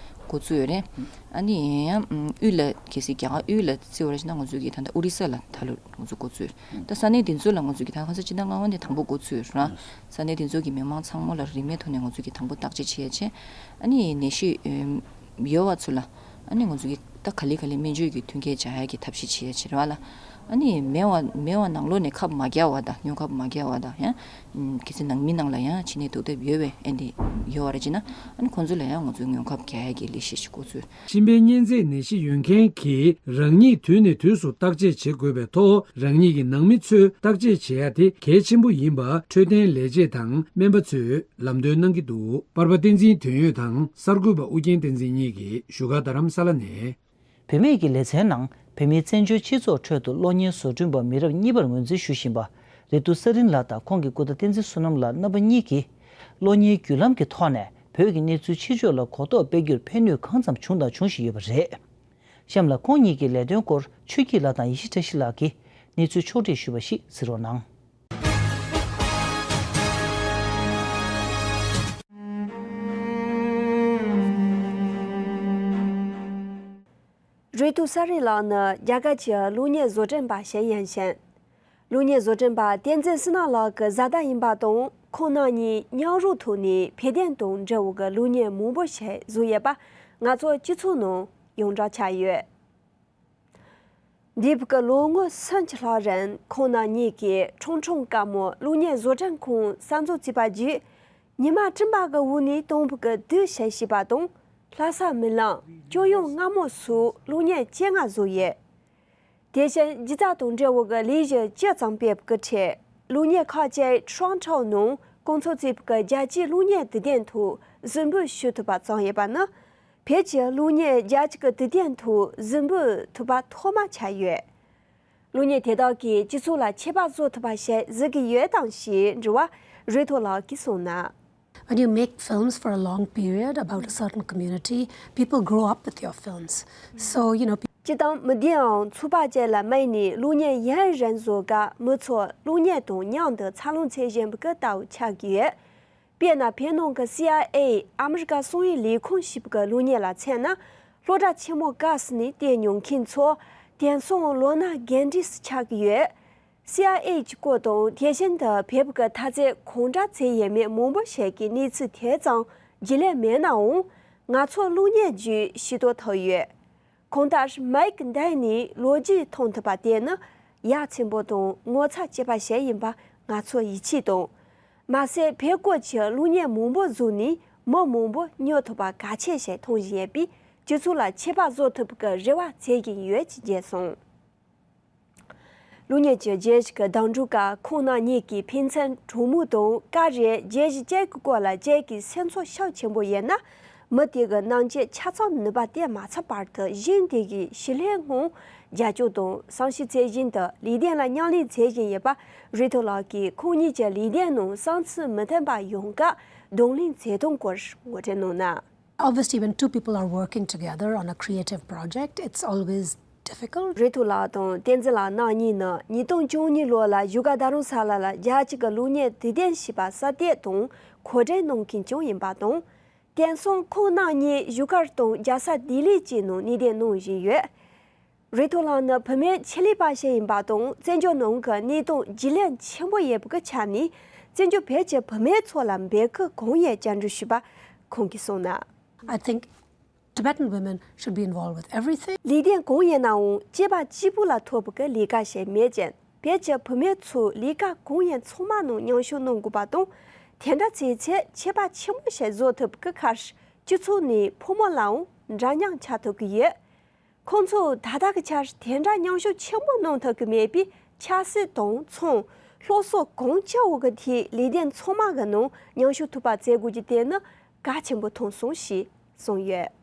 འགོ་བཙུགས་ཡོད་རེད། ཨ་ནི་ཡང་དབུས་ལ་གལ་སྲིད་རྒྱ་གར་དབུས་ལ་བརྩི་བ་རེད་ཅེ་ན་ང་ཚོ་གི་ད་ལྟ་ཨོ་རི་ས་ལ་ད་ལོ་ང་ཚོ་འགོ་བཙུགས་ཡོད། ད་ས་གནས་དེ་ཚོ་ལ་ང་ཚོ་གི་ད་ཁ་ས་སྤྱི་ཟླ་ལྔ་པ་ནས་དང་པོ་འགོ་བཙུགས་ཡོད་ར། ས་གནས་དེ་ཚོ་གི་མི་མང་ཚང་མ་ལ་རིན་མེད་ཐོག་ནས་ང་ཚོ་གི་དང་པོ་བརྟག་དཔྱད་བྱེད་ཡ་བྱས། ཨ་ནི་ནད་གཞི་ཡོད་པ་ཚོ་ལ་ཨ་ནི་ང་ཚོ་གི་ད་ག་ལེ་ག་ལེ་སྨན་བཅོས་ཀྱི་མཐུན་རྐྱེན་སྦྱར་ཡ་གི་ཐབས་ཤེས་བྱེད་ཡ་བྱེད་ར་བ་ལ། ཨ་ནི་མེད་པ་མེད་པ་ནང་ལོགས་ནས་ཁབ་མ་བརྒྱབ་པ་དང་སྔོན་ཁབ་མ་བརྒྱབ་པ་དང་ཡང་། གལ་སྲིད་ནང་མི་ནང་ལ་ཡང་མཆིན་ནད་དུག་ཐབས་ཡོད་པའི་ཨེ་འདི་ཡོད་པ་རེད་ཅེ་ན། ཨ་ནི་ཁོང་ཚོ་ལ་ཡང་ང་ཚོས་སྔོན་ཁབ་རྒྱག་ཡ་གི་ལས་གཞི་ཞིག་འགོ་བཙུགས། མཆིན་པའི་གཉན་ཚད་ནད་གཞི་ཡོད་མཁན་གྱིས་རང་ཉིད་དུས་ནས་དུས་སུ་བརྟག་དཔྱད་བྱེད་དགོས་པའི་ཐོག་རང་ཉིད་ཀྱི་ནང་མི་ཚོས་བརྟག་དཔྱད་བྱེད་ཡ་དེ་གལ་ཆེན་པོ་ཡིན་པ་འཕྲོད་བསྟེན་ལས་བྱེད་དང་སྨན་པ་ཚོས་ལམ་སྟོན་གནང་གི་འདུག་པར་པ་བསྟན་འཛིན་དོན་ཡོད་དང་གསར་འགོད་པ་ཨུ་རྒྱན་བསྟན་འཛིན་གཉིས་ཀྱིས་བཞུགས་སྒར་རྡ་རམ་ས་ལ་ནས། བུད་མེད་ཀྱི་ལེ་ཚན་ནང་ བོད་མིའི་བཙན་བྱོལ་སྤྱི་ཚོགས་ཁྲོད་དུ་གློག་བརྙན་བཟོ་སྐྲུན་པ་མི་རབས་གཉིས་པར་ངོས་འཛིན་ཞུ་བཞིན་པ་རེ་ཏུ་ས་རིན་ལགས་དང་ཁོང་གི་སྐུ་ཟླ་བསྟན་འཛིན་བསོད་ནམས་ལགས་རྣམ་པ་གཉིས་ཀྱིས། གློག་བརྙན་བརྒྱུད་ལམ་གྱི་ཐོག་ནས་བོད་ཀྱི་གནས་ཚུལ་ཕྱི་ཕྱོགས་ལ་གོ་རྟོགས་སྤེལ་རྒྱུར་ཕན་ནུས་གང་ཙམ་བྱུང་དང་འབྱུང་བཞིན་ཡོད་པ་རེད། གཤམ་ལ་ཁོང་གཉིས་ཀྱི་ལས་དོན་སྐོར་ཆོས་སྐྱིད་ལགས་དང་ཡེ་ཤེས་བཀྲ་ཤིས་ལགས་ཀྱིས་གནས་ཚུལ་ཕྱོགས་བསྒྲིགས་ཞུས་པ་ཞིག་གཟིགས་རོགས་གནང་། རེ་ཏུ་ས་རི་ལགས་ནི་རྒྱ་གར་གྱི་གློག་བརྙན་བཟོ་སྐྲུན་པ་ཞིག་ཡིན་ཞིང་། གློག་བརྙན་བཟོ་སྐྲུན་པ་བསྟན་འཛིན་བསོད་ནམས་ལགས་ཀྱི་བཟའ་ཟླ་ཡིན་པ་དང་། ཁོང་རྣམ་གཉིས་མཉམ་རུབ་ཐོག་ནས་བོད་དོན་དང་འབྲེལ་བའི་གློག་བརྙན་མང་པོ་ཞིག་བཟོས་ཡོད་པ་ང་ཚོ་སྤྱི་ཚོགས་ནང་ཡོངས་གྲགས་ཆགས་ཡོད། འདས་པའི་ལོ་ངོ་སུམ་ཅུ་ལྷག་རིང་ཁོང་རྣམ་གཉིས་ཀྱིས་ཁྲུང་ཁྲུང་དཀར་མོ་གློག་བརྙན་བཟོ་སྐྲུན་ཁང་གསར་འཛུགས་བྱས་པ་བརྒྱུད། ཉི་མ་སྤྲིན་པ་གི་འོག་ནས་དང་པོ་གི་དུས་ཞེས་ཞུས་པ་དང་། ལྷ་ས་མི་ལང་། སྐྱོ་གཡུང་སྔ་མོ་སོགས་གློག་བརྙན་བཅོ་ལྔ་བཟོས་ཡོད། དེ་བཞིན་སྒྱུ་རྩལ་དང་འབྲེལ་བའི་ལས་གཞི་བཅུ་ཙམ་སྤེལ་བའི་ཁྲོད། གློག་བརྙན་ཁག་ཅིག་ཁྲུང་ཁྲུང་ནང་སྐོང་ཚོགས་བྱས་པའི་རྒྱལ་སྤྱིའི་གློག་བརྙན་དུས་སྟོན་ཐོག་གཟིགས་འབུལ་ཞུ་ཐུབ་པ་བྱུང་ཡོད་པ་ནི། བོད་ཀྱི་གློག་བརྙན་རྒྱལ་སྤྱི་གི་དུས་སྟོན་ཐོག་གཟིགས་འབུལ་ཐུབ་པ་ཐོག་མ་ཆགས་ཡོད། གློག་བརྙན་དེ་དག་གིས་སྤྱི་ཚོགས་ལ་ཁྱད་པར་བཟོ་ཐུབ་པ་ཞིག་གཟིགས་ཀྱི་ཡོད་དམ་ཞེས་དྲི་བར་རེ་ཐོ་ལགས་ཀྱིས་གསུངས་ན། When you make films for a long period about a certain community, people grow up with your films. So, you know, སྤྱིར་བཏང་མི་སྡེའམ་ཚོགས་པ་བཅས་ལ་དམིགས་ནས་གློག་བརྙན་ཡུན་རིང་བཟོ་སྐབས་མི་ཚོ་གློག་བརྙན་དང་མཉམ་དུ་འཚར་ལོངས་བྱེད་བཞིན་པའི་ལྟ་བ་ཆགས་ཀྱི་ཡོད། དཔེར་ན་བོད་ནང་གི་སི་ཨའི་ཨེ། ཨ་མི་རི་ཀ་གསང་བའི་ལས་ཁུངས་ཞེས་པའི་གློག་བརྙན་ལ་མཚོན་ན། སློབ་གྲྭ་ཆེན་མོ་སྐབས་སུ་ནས་བལྟས་མྱོང་མཁན་ཚོ་དེང་སང་ལོ་ན་རྒན་གྲས་སུ་ཆགས་ཀྱི་ཡོད། སི་ཨའི་ཨེ་གི་སྐོར་དང་དེ་བཞིན་དུ་བོད་ཀྱི་འཐབ་རྩོད་གང་འདྲ་བྱས་ཡོད་མེད་མང་པོ་ཞིག་གི་གནས་ཚུལ་དེ་ཙམ་རྒྱུས་ལོན་མེད་ནའང་། ང་ཚོ་གློག་བརྙན་བརྒྱུད་ཤེས་རྟོགས་ཐུབ་ཡོད། གང་ལྟར་མའི་ཀི་འདི་ནས་ལོ་རྒྱུས་མཐོང་ཐུབ་པ་དེ་ནི་ཡ་མཚན་པོ་དང་ངོ་མཚར་སྐྱེས་པ་ཞིག་ཡིན་པ་ང་ཚོ་ཡིད་ཆེས་དང་། མ་ཟད་བོད་སྐོར་གྱི་གློག་བརྙན་མང་པོ་བཟོས་ནས་མི་མང་པོ་སྨྱོ་ཐུབ་པ་གལ་ཆེ་ཞིག་མཐོང་བཞིན་ཡོད་པས་སྤྱི་ཚོགས་ལ་ཁྱད་པར་བཟོ་ཐུབ་པའི་རེ་བ་བྱེད་ཀྱིན་ཡོད་ཅེས་བརྗོད་སོང་། གློག་བརྙན་གྱི་རྗེས་ཀྱི་གདན་དྲུང་སྐབས་ཁོང་རྣམ་གཉིས་ཀྱི་ཕན་ཚུན་གྲོགས་མོ་དང་སྐབས་རེ་རྒྱལ་གཞི་གཅིག་གི་སྐོར་ལ་གཅིག་གི་སེམས་ཚོར་ཤུགས་ཆེན་པོ་ཡོད་ན། མི་དེ་གི་རྣམ་དཔྱོད་ཆ་ཚང་ནུས་པ་དེ་མ་ཚང་བར་དུ་གཞན་དེ་གི་ཞི་ལྷོད་ངང་རྒྱབ་སྐྱོར་དང་བསམ་ཤེས་བྱེད་བཞིན་དུ་ལས་དོན་ལ་མཉམ་ལས་བྱེད་བཞིན་ཡོད་པ་རེ་ཐོ་ལགས་ཀྱིས་ཁོང་གཉིས་ཀྱི་ལས་དོན་ནང་བསམ་ཚུལ་མི་མཐུན་པ་ཡོང་སྐབས་གདོང་ལེན་བྱེད་སྟངས་སྐོར་ངོ་སྤྲོད་གནང་ན། Obviously, when two people are working together on a creative project, it's always difficult. རེ་ཐོ་ལགས་དང་བསྟན་འཛིན་ལགས་རྣམ་གཉིས་ནི་ཉིས་སྟོང་བཅུ་གཉིས་ལོ་ལ་བཞུགས་སྒར་རྡ་རམ་ས་ལ་ལ་རྒྱལ་སྤྱི་གི་གློག་བརྙན་དུས་སྟོན་ཞེས་པ་གསར་གཏོད་དང་གོ་སྒྲིག་གནང་མཁན་ཀྱང་ཡིན་པ་དང་། དེང་སང་ཁོང་རྣམ་གཉིས་བཞུགས་སྒར་དང་རྒྱལ་ས་ལྡི་ལི་བཅས་ནང་གནས་སྡོད་གནང་བཞིན་ཡོད། རེ་ཐོ་ལགས་ནི་བུད་མེད་ཆེད་ལས་པ་ཞིག་ཡིན་པ་དང་བཙན་བྱོལ་ནང་གི་གནས་སྟངས་རྒྱུས་ལོན་ཆེན་པོ་ཡོད་པའི་ཆ་ནས་བཙན་བྱོལ་བོད་ཀྱི་བུད་མེད་ཚོ་ལ་འབོད་སྐུལ་གང་ཡོད་བཅར་འདྲི་ཞུས་པ་ཁོང་གིས་གསུངས་ན། I think Tibetan women should be involved with everything. ལས་དོན་གང་ཡིན་ནའང་སྐྱེས་པ་གཅིག་པུ་ལ་ཐོབ་པའི་ལས་ཀ་ཞིག་མེད་ཅིང་བོད་ཀྱི་བུད་མེད་ཚོས་ལས་ཀ་གང་ཡིན་ཚང་མ་ནང་མཉམ་ཞུགས་གནང་དགོས་པ་དང་། དེ་འདྲ་བྱས་ཚེ་ཁྱད་པར་ཆེན་པོ་ཞིག་བཟོ་ཐུབ་ཀྱི་ཁར་སྤྱི་ཚོགས་ནས་ཕོ་མོ་ལའང་འདྲ་མཉམ་ཆགས་ཐུབ་ཀྱི་ཡོད། ཁོང་ཚོས་ད་ལྟ་གི་ཆར་དེ་འདྲ་མཉམ་ཞུགས་ཆེན་པོ་གནང་ཐུབ་ཀྱི་མེད་པས་ཆབ་སྲིད་དང་ཚོང་། སློབ་གསོ་གང་ཅིའི་འོག་གི་ཐད་ལས་དོན་ཚང་མ་གི་ནང་མཉམ་ཞུགས་ཐུབ་པ་བྱེད་དགོས་ཀྱི་དེ་ནི་གལ་ཆེན་པོ་མཐོང་སོང་ཞེས་གསུངས་ཡོད།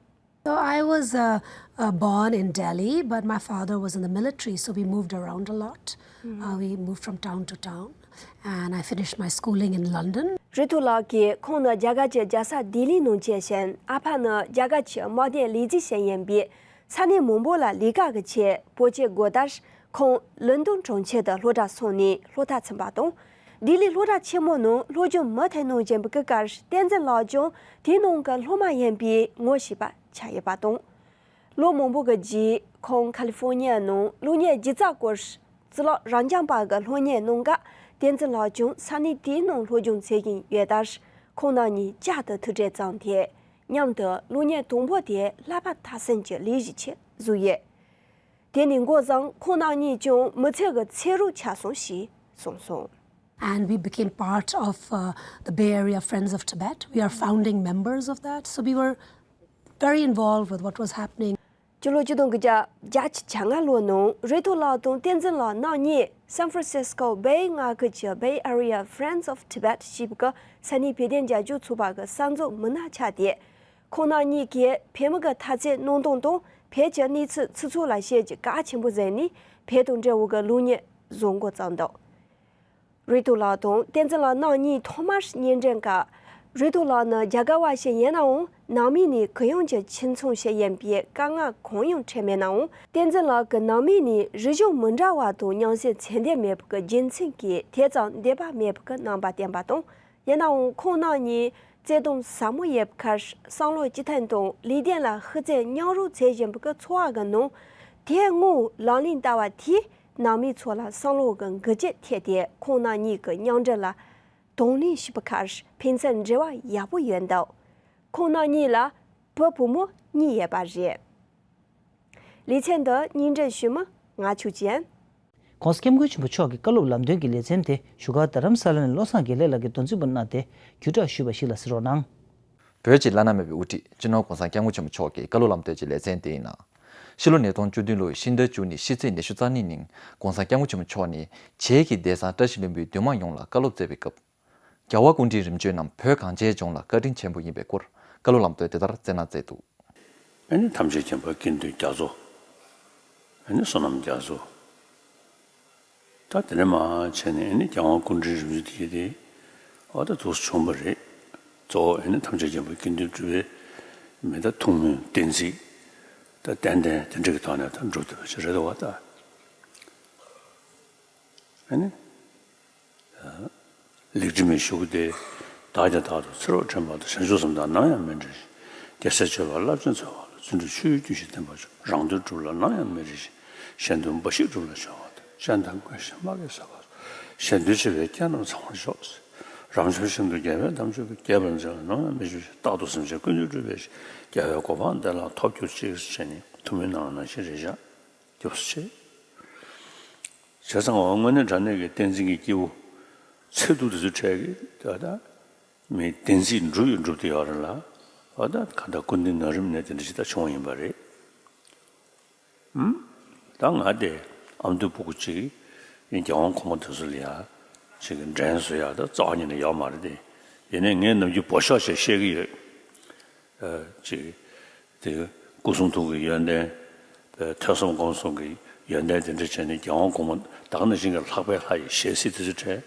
So I was uh, uh, born in Delhi, but my father was in the military, so we moved around a lot. Uh, we moved from town to town, and I finished my schooling in London. རེ་ཐོ་ལགས་ཀྱིས་ཁོང་ནི་རྒྱ་གར་གྱི་རྒྱལ་ས་ལྡི་ལི་ནང་སྐྱེས་ཤིང་ཨ་ཕ་ནི་རྒྱ་གར་གྱི་དམག་སྡེའི་ལས་བྱེད་ཞིག་ཡིན་པས། ས་གནས་མང་པོ་ལ་ལས་ཀ་གི་ཆེད་སྤོ་སྐྱེལ་དགོས་ལྟར། ཁོང་ལོན་ཏོན་གྲོང་ཁྱེར་དུ་སློབ་གྲྭ་སོང་ནས་སློབ་མཐར་ཕྱིན་པ་དང་། ལྡི་ལི་སློབ་གྲྭ་ཆེན་མོ་ནང་སློབ་སྦྱོང་མུ་མཐུད་གནང་བཞིན་པའི་སྐབས་བསྟན་འཛིན་ལགས་ཀྱང་དེའི་ནང་གི་སློབ་མ་ཡིན་པས་ངོ་ཤེས་པ་ཆགས་ཡོད་པ་དང་། ལོ་མང་པོ་གི་རྗེས་ཁོང་ཁ་ལི་ཧྥོ་ནི་ཡ་ནང་གློག་བརྙན་སྒྱུ་རྩལ་སྐོར་གཙུག་ལག་རབ་འབྱམས་པ་གི་སློབ་གཉེར་གནང་སྐབས་བསྟན་འཛིན་ལགས་ཀྱང་ས་གནས་དེའི་ནང་སློབ་སྦྱོང་མཛད་ཀྱིན་ཡོད་ལྟར། ཁོང་རྣམ་གཉིས་བསྐྱར་དུ་ཐུག་འཕྲད་བྱུང་སྟེ། མཉམ་དུ་གློག་བརྙན་དང་པོ་དེ་ལྷག་པ་མཐའ་གསུམ་གྱི་ལས་གཞི་ཆེད་བཟོས་ཡོད། དེ་ནས་འགོ་བཟུང་ཁོང་རྣམ་གཉིས་ཀྱང་མི་ཚེ་གི་ཚེ་རོགས་ཆགས་སོང་ཞེས་གསུངས་སོང་། And we became part of uh, the Bay Area Friends of Tibet. We are founding members of that. So we were very involved with what was happening. སྤྱི་ལོ་ཆིག་སྟོང་དགུ་བརྒྱ་བརྒྱད་ཅུ་གྱ་ལྔ་ལོ་ནང་རེ་ཐོ་ལགས་དང་བསྟན་འཛིན་ལགས་རྣམ་གཉིས་སན་ཧྥ་རན་སིས་ཀོ་བེ་མངའ་ཁུལ་གྱི་Bay Area Friends of Tibet ཞེས་པའི་ས་གནས་བོད་དོན་རྒྱབ་སྐྱོར་ཚོགས་པ་གི་གསར་འཛུགས་མི་སྣ་ཆགས་ཏེ། ཁོང་རྣམ་གཉིས་ཀྱིས་བོད་མི་གི་འཐབ་རྩོད་གནང་སྟངས་དང་ བོད་ཀྱི་གནས་ཚུལ་ཚུགས་ཚུགས་ལ་བཤད་རྒྱུ་གལ་ཆེན་པོ་བཟུང་ནས་བོད་དང་འབྲེལ་བའི་གི་ལོ་རྒྱུས་བཟོ་འགོ་བརྩམས་འདུག་རིག་ཐོག་ལགས་དང་བསྟན་འཛིན་ལགས་རྣམ་གཉིས་ཐོག་མར་གཉིས་འབྲེལ་སྐབས། རིག་ཐོག་ལགས་ནི་རྒྱ་གར་བ་ཞིག་ཡིན་ནའང་ནང་མི་ནས་གུ་ཡངས་ཀྱི་ཁྱིམ་ཚང་ཞིག་ཡིན་པས་དཀའ་ངལ་གང་ཡང་འཕྲད་མེད་ནའང་། བསྟན་འཛིན་ལགས་ཀྱི་ནང་མི་ནས་རིག་གཞུང་མི་འདྲ་བ་དང་མཉམ་བསྲེས་ཚད་ལྡན་མེད་པའི་གི་རྒྱུ་མཚན་གྱིས་དེ་ཙམ་འདོད་པ་མེད་པའི་གི་རྣམ་པ་བསྟན་པ་དང་། ཡིན་ནའང་ཁོང་རྣམ་གཉིས་བརྩེ་དུང་ཟབ་མོ་ཡོད་པའི་ཁར་བསམ་བློ་གཅིག་མཐུན་དང་ལས་དོན་ལ་ཤུགས་ཚད་མཉམ་རུབ་བྱེད་བཞིན་པའི་གི་ཚོར་བ་གི་ནང་། དེ་སྔོན་ལག་ལེན་བསྟར་བ་དེས་ནང་མི་ཚོ་ལ་བསམ་བློ་གི་འགུལ་སྐྱོད་ཐེབས་ཏེ་ཁོང་རྣམ་གཉིས་ཀྱི་མཉམ་འབྲེལ་ལ་གདོང་ལེན་བྱས་པའི་ཁར་ཕན་ཚུན་འབྲེལ་བ་ཡག་པོ་ཡོད་འདུག་ཁོང་རྣམ་གཉིས་ལ་བུ་བུ་མོ་གཉིས་ཡོད་པ་རེད། ལེ་ཚན་འདི་སྙན་སྒྲོན་ཞུས་མི་ང་ཆོས་ཅན། ༸གོང་ས་༸སྐྱབས་མགོན་ཆེན་པོ་མཆོག་གི་བཀའ་སློབ་ལམ་སྟོན་གྱི་ལེ་ཚན་དེ་བཞུགས་སྒར་རྡ་རམ་ས་ལ་ནས་བློ་བཟང་དགེ་ལེགས་ལགས་ཀྱིས་དོན་ཚན་པ་གནང་སྟེ་བརྒྱུད་བསྒྲགས་ཞུས་པ་ཞིག་ལ་གཟིགས་རོགས་གནང་། བོད་ཀྱི་བླ་ན་མེད་པའི་དབུ་ཁྲིད་སྤྱི་ནོར་༸གོང་ས་༸སྐྱབས་མགོན་ཆེན་པོ་མཆོག་གི་བཀའ་སློབ་ལམ་སྟོན་གྱི་ལེ་ཚན་དེའི་ནང་། ཕྱི་ལོ་ཉིས་སྟོང་བཅུ་བདུན་ལོའི་ཕྱི་ཟླ་བཅུ་གཉིས་ཕྱི་ཚེས་ཉི་ཤུ་རྩ་གཉིས་ཉིན་༸གོང་ས་༸སྐྱབས་མགོན་ཆེན་པོ་མཆོག་ནས་བྱེས་ཀྱི་སྡེ་ཚན་བཀྲ་ཤིས་ལྷུན་པོའི་འདུས་མང་ཡོངས་ལ་བཀའ་སློབ་སྩལ་བའི་སྐབས། རྒྱལ་བ་སྐུ་ཕྲེང་རིམ་བྱོན་རྣམས་བོད་གངས་ཅན་ལྗོངས་ལ་བཀའ་དྲིན་ཆེན་པོ་ཡིན་པའི་སྐོར་བཀའ་སློབ་ལམ་སྟོན་དེ་ལྟར་སྩལ་གནང་མཛད་འདུག་ཨ་ནི་ཐམས་ཅད་མཁྱེན་པ་ཀུན་འདུས་རྒྱ་མཚོ། ཨ་ནི་བསོད་ནམས་རྒྱ་མཚོ། ད་དེ་ནས་མར་བྱས་ནས་ཨ་ནི་རྒྱལ་དབང་སྐུ་ཕྲེང་རིམ་བྱོན་དེ་ཡི་དེ་འོ་ད་འདུག་སེ་བྱུང་བ་རེད། གཙོ་བོ་ཨ་ནི་ཐམས་ཅད་མཁྱེན་པ་ཀུན་འདུས་གྲུབ་པའི་མི་ད་ཐུགས་སྨོན་བསྟན་རྩིས་ད་ཏན་ཏན་དེ་འདྲ་གི་ཐོག་ནས་ད་འགྲུབ་ཐུབ་པ་ཞིག་རེད་འདུག་བ་ད། ཨ་ནི། ལེགས་དྲི་མའི་གཞུག་གུ་དེ། བདག་ཀྱང་རྟག་ཏུ་ཚེ་རབས་འདྲེན་པ་དང་། བྱང་ཆུབ་སེམས་དང་ནམ་ཡང་མི་འབྲལ་ཞིང་། རྒྱལ་སྲས་སྤྱོད་པ་རླབས་ཆེན་འཚོལ་བ་ལ། བརྩོན་འགྲུས་ཆུ་ཡི་རྒྱུན་བཞིན་བསྟེན་པར་ཤོག་རང་དོན་སྒྲུབ་ལ་ནམ་ཡང་མི་རེ་ཞིང་། གཞན་དོན་འབའ་ཞིག་སྒྲུབ་ལ་སྦྱོར་བ་དང་། གཞན་དག་མགོན་ཞིང་མ་སྐྱེས་བསགས་པ་སོགས། གཞན་དོན་ཆེ་བའི་རྐྱེན་རྣམས་ཚང་བར་ཤོག་རབ་འབྱོར་ཞིང་དུ་དགེ་བའི་དམ་ཆོས་ཀྱི། རྒྱས་པར་མཛད་པ་ནམ་ཡང་མི་བརྗེད་ཅིང་། རྟག་ཏུ་སེམས་ཅན་ཀུན་གྱི་སྒྲུབ་པའི་གཞི། རྒྱལ་བའི་གོ་འཕང་བདེ་བླག་ཐོབ་གྱུར་ཅིག་ཟེར་ནས་ཐུགས་སྨོན་གནང་བ་ནང་བཞིན་རེད་བཞག་སྐྱབས་སུ་མཆི། བྱས་ཙང་འོ་དངོས་གནས་དྲང་གནས་ཀྱི་བསྟན་འཛིན་གྱི་སྐྱེས་བུ་ཚེ་སྡུག་དེ་ཚོའི་གྲས་ཀྱི་ད་ལྟ་མི་བསྟན་རྩིས་འགྲུབ་ཡོད་འགྲུབ་དེ་ཡོད་རེད་ལ། འོ་ད་ག་ད་སྐུ་མདུན་ནང་རིམ་ནས་དེ་འདྲ་ཞིག་ད་བྱུང་བ་ཡིན་པ་རེད། ཨུམ། ད་ང་དེ་ཨ་མདོའི་སྤུ་གུ་གཅིག་ཡིན། རྒྱལ་དབང་གོང་མ་དེ་ཚོ་ལ་ཡ་ཅིག་འགྲན་བཟོ་ཡ་ད་རྩ་བ་ཉིད་ནས་ཡོད་མ་རེད་དེ། ཡིན་ནའི་ངས་ནམ་རྒྱུན་འབོར་ཤོག་ཞིག་བཤད་ཀྱི་ཡོད། ཨ་ཅིག་དེ་སྐུ་གསུང་ཐུགས་ཀྱི་ཡོན་ཏན། ཐོས་བསམ་སྒོམ་གསུམ་གྱི་ཡོན་ཏན་དེ་འདྲ་བྱས་ནས་རྒྱལ་དབང་གོང་མ་ད་ག་ནང་བཞིན་གྱི་ལྷག་པའི་ལྷ་ཡི་ཞལ་གཟིགས་དེ་ཚོ་དྲན།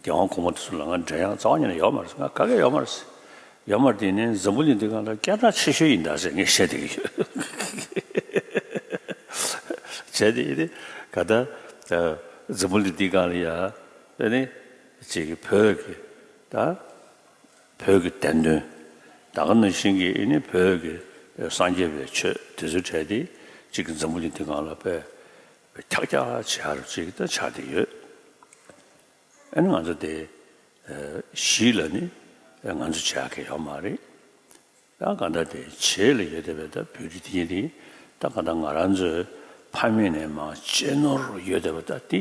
རྒྱལ་དབང་གོང་མ་དེ་ཚོ་ལ་ང་འགྲན་ཡག་རྩ་བ་ཉིད་ནས་ཡོད་མ་རེད། ང་ག་གེ་ཡོད་མ་རེད། ཡོད་མ་རེད་དེ་ནི་འཛམ་བུ་གླིང་འདི་སྒང་ལ་སྐད་གྲགས་ཆེ་ཤོས་ཡིན་ད་ཟེར་ངས་བཤད་བསྡད་ཀྱི་ཡོད། བྱས་ཏེ་ཡིན་ཏེ་ག་ད་འཛམ་བུ་གླིང་འདི་སྒང་ལ་ཡ་ཨ་ནི་ཅིག་བོད་ཀྱི་ད། བོད་ཀྱི་བསྟན་དོན། ད་ག་ནང་བཞིན་གྱི་ཨ་ནི་བོད་ཀྱི་སངས་རྒྱས་པའི་ཆོས་དེ་ཚོའི་གྲས་དེ་གཅིག་གི་འཛམ་བུ་གླིང་འདི་སྒང་ལ་དཔེ་ཁྱག་ཁྱག་ཆེ་ཧར་གཅིག་ད་ཆགས་བསྡད་ཡོད། ཨ་ནི་ང་ཚོ་དེ་གཞིས་ལ་ནི་ང་ཚོ་བྱེད་ཡག་གི་ཡོད་མ་རེད། ད་ག་ད་དེ་བྱེས་ལ་ཡོད་བསྡད་པའི་ད་བོད་རིགས་དེ་ཉིད་དེ་ད་ག་ད་ང་རང་ཚོའི་ཕ་མེས་ནས་མར་གཅེས་ནོར་ཡོད་བསྡད་པ་ད་དེ།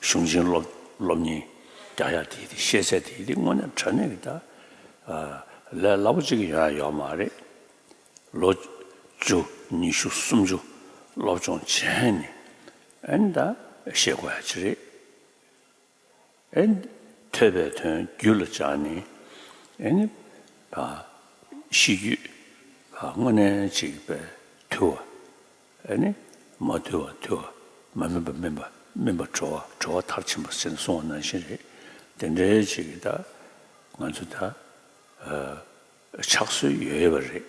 གཞུང་ཆེན་སློབ་སློབ་གཉེར་རྒྱག་ཡ་དེ་དེ་ཤེས་ཚད་དེ་དེ་དངོས་གནས་དྲང་གནས་ཀྱི་ད་ལས་སླ་པོ་གཅིག་ཡོང་ཡ་ཡོད་མ་རེད། ལོ་བཅུ་ཉི་ཤུ་སུམ་ཅུ་སློབ་སྦྱོང་བྱས་ནས་ཨ་ནི་ད་ཤེས་དགོས་ཡ་ཅིག་རེད། ཨ་ནི་ཐོས་པའི་དོན་རྒྱུད་ལ་འཇགས་ནས་ཨ་ནི་ཤེས་རྒྱུད་དངོས་གནས་གཅིག་པའི་དུལ་བ། ཨ་ནི་མ་དུལ་བ་དུལ་བ། མ་སྨིན་པ་སྨིན་པ། སྨིན་པ་གྲོལ་བ། གྲོལ་བ་མཐར་ཕྱིན་པ་ཟེར་ནས་གསུངས་པ་ནང་བཞིན་རེད། དེ་འདྲའི་ཅིག་གི་ད་ང་ཚོ་ད་ཕྱག་སྲོལ་ཡོད་ཡོད་པ་རེད།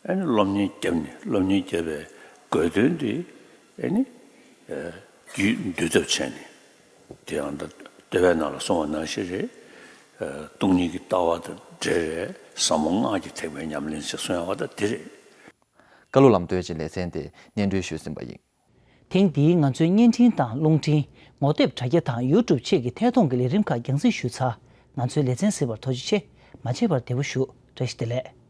ཨ་ནི་སློབ་གཉེར་བརྒྱབ་ནས་སློབ་གཉེར་བརྒྱབ་པའི་དགོས་དོན་དེ་ཨ་ནི་རྒྱུད་འདུལ་ཐབས་བྱས་ནས་དེ་ཡང་ད་བསྟོད་པའི་ནང་ལ་གསུངས་པ་ནང་བཞིན་རེད། སྟོང་ཉིད་ཀྱི་ལྟ་བ་དང་འབྲེལ་བའི་ཟབ་མོ་སྔགས་ཀྱི་ཐེག་པའི་ཉམས་ལེན་ཞེས་གསུང་ཡག་པ་ད་དེ་རེད། བཀའ་སློབ་ལམ་སྟོན་གྱི་ལེ་ཚན་དེ་སྙན་སྒྲོན་ཞུས་ཟིན་པ་ཡིན། ཐེངས་འདིའི་ང་ཚོའི་བརྙན་འཕྲིན་དང་རླུང་འཕྲིན། ངོ་དེབ་དྲ་རྒྱ་དང་ཡུ་ཊུབ་བཅས་ཀྱི་ཐད་གཏོང་གི་ལས་རིམ་ཁག་རྒྱང་སྲིང་ཞུས་ཚར། ང་ཚོའི་ལེ་ཚན་གཟིགས་པར་ཐུགས་རྗེ་ཆེ། མ་མཇལ་བར་བདེ་པོ་བཞུགས། བཀྲ་ཤིས་བདེ་ལེགས།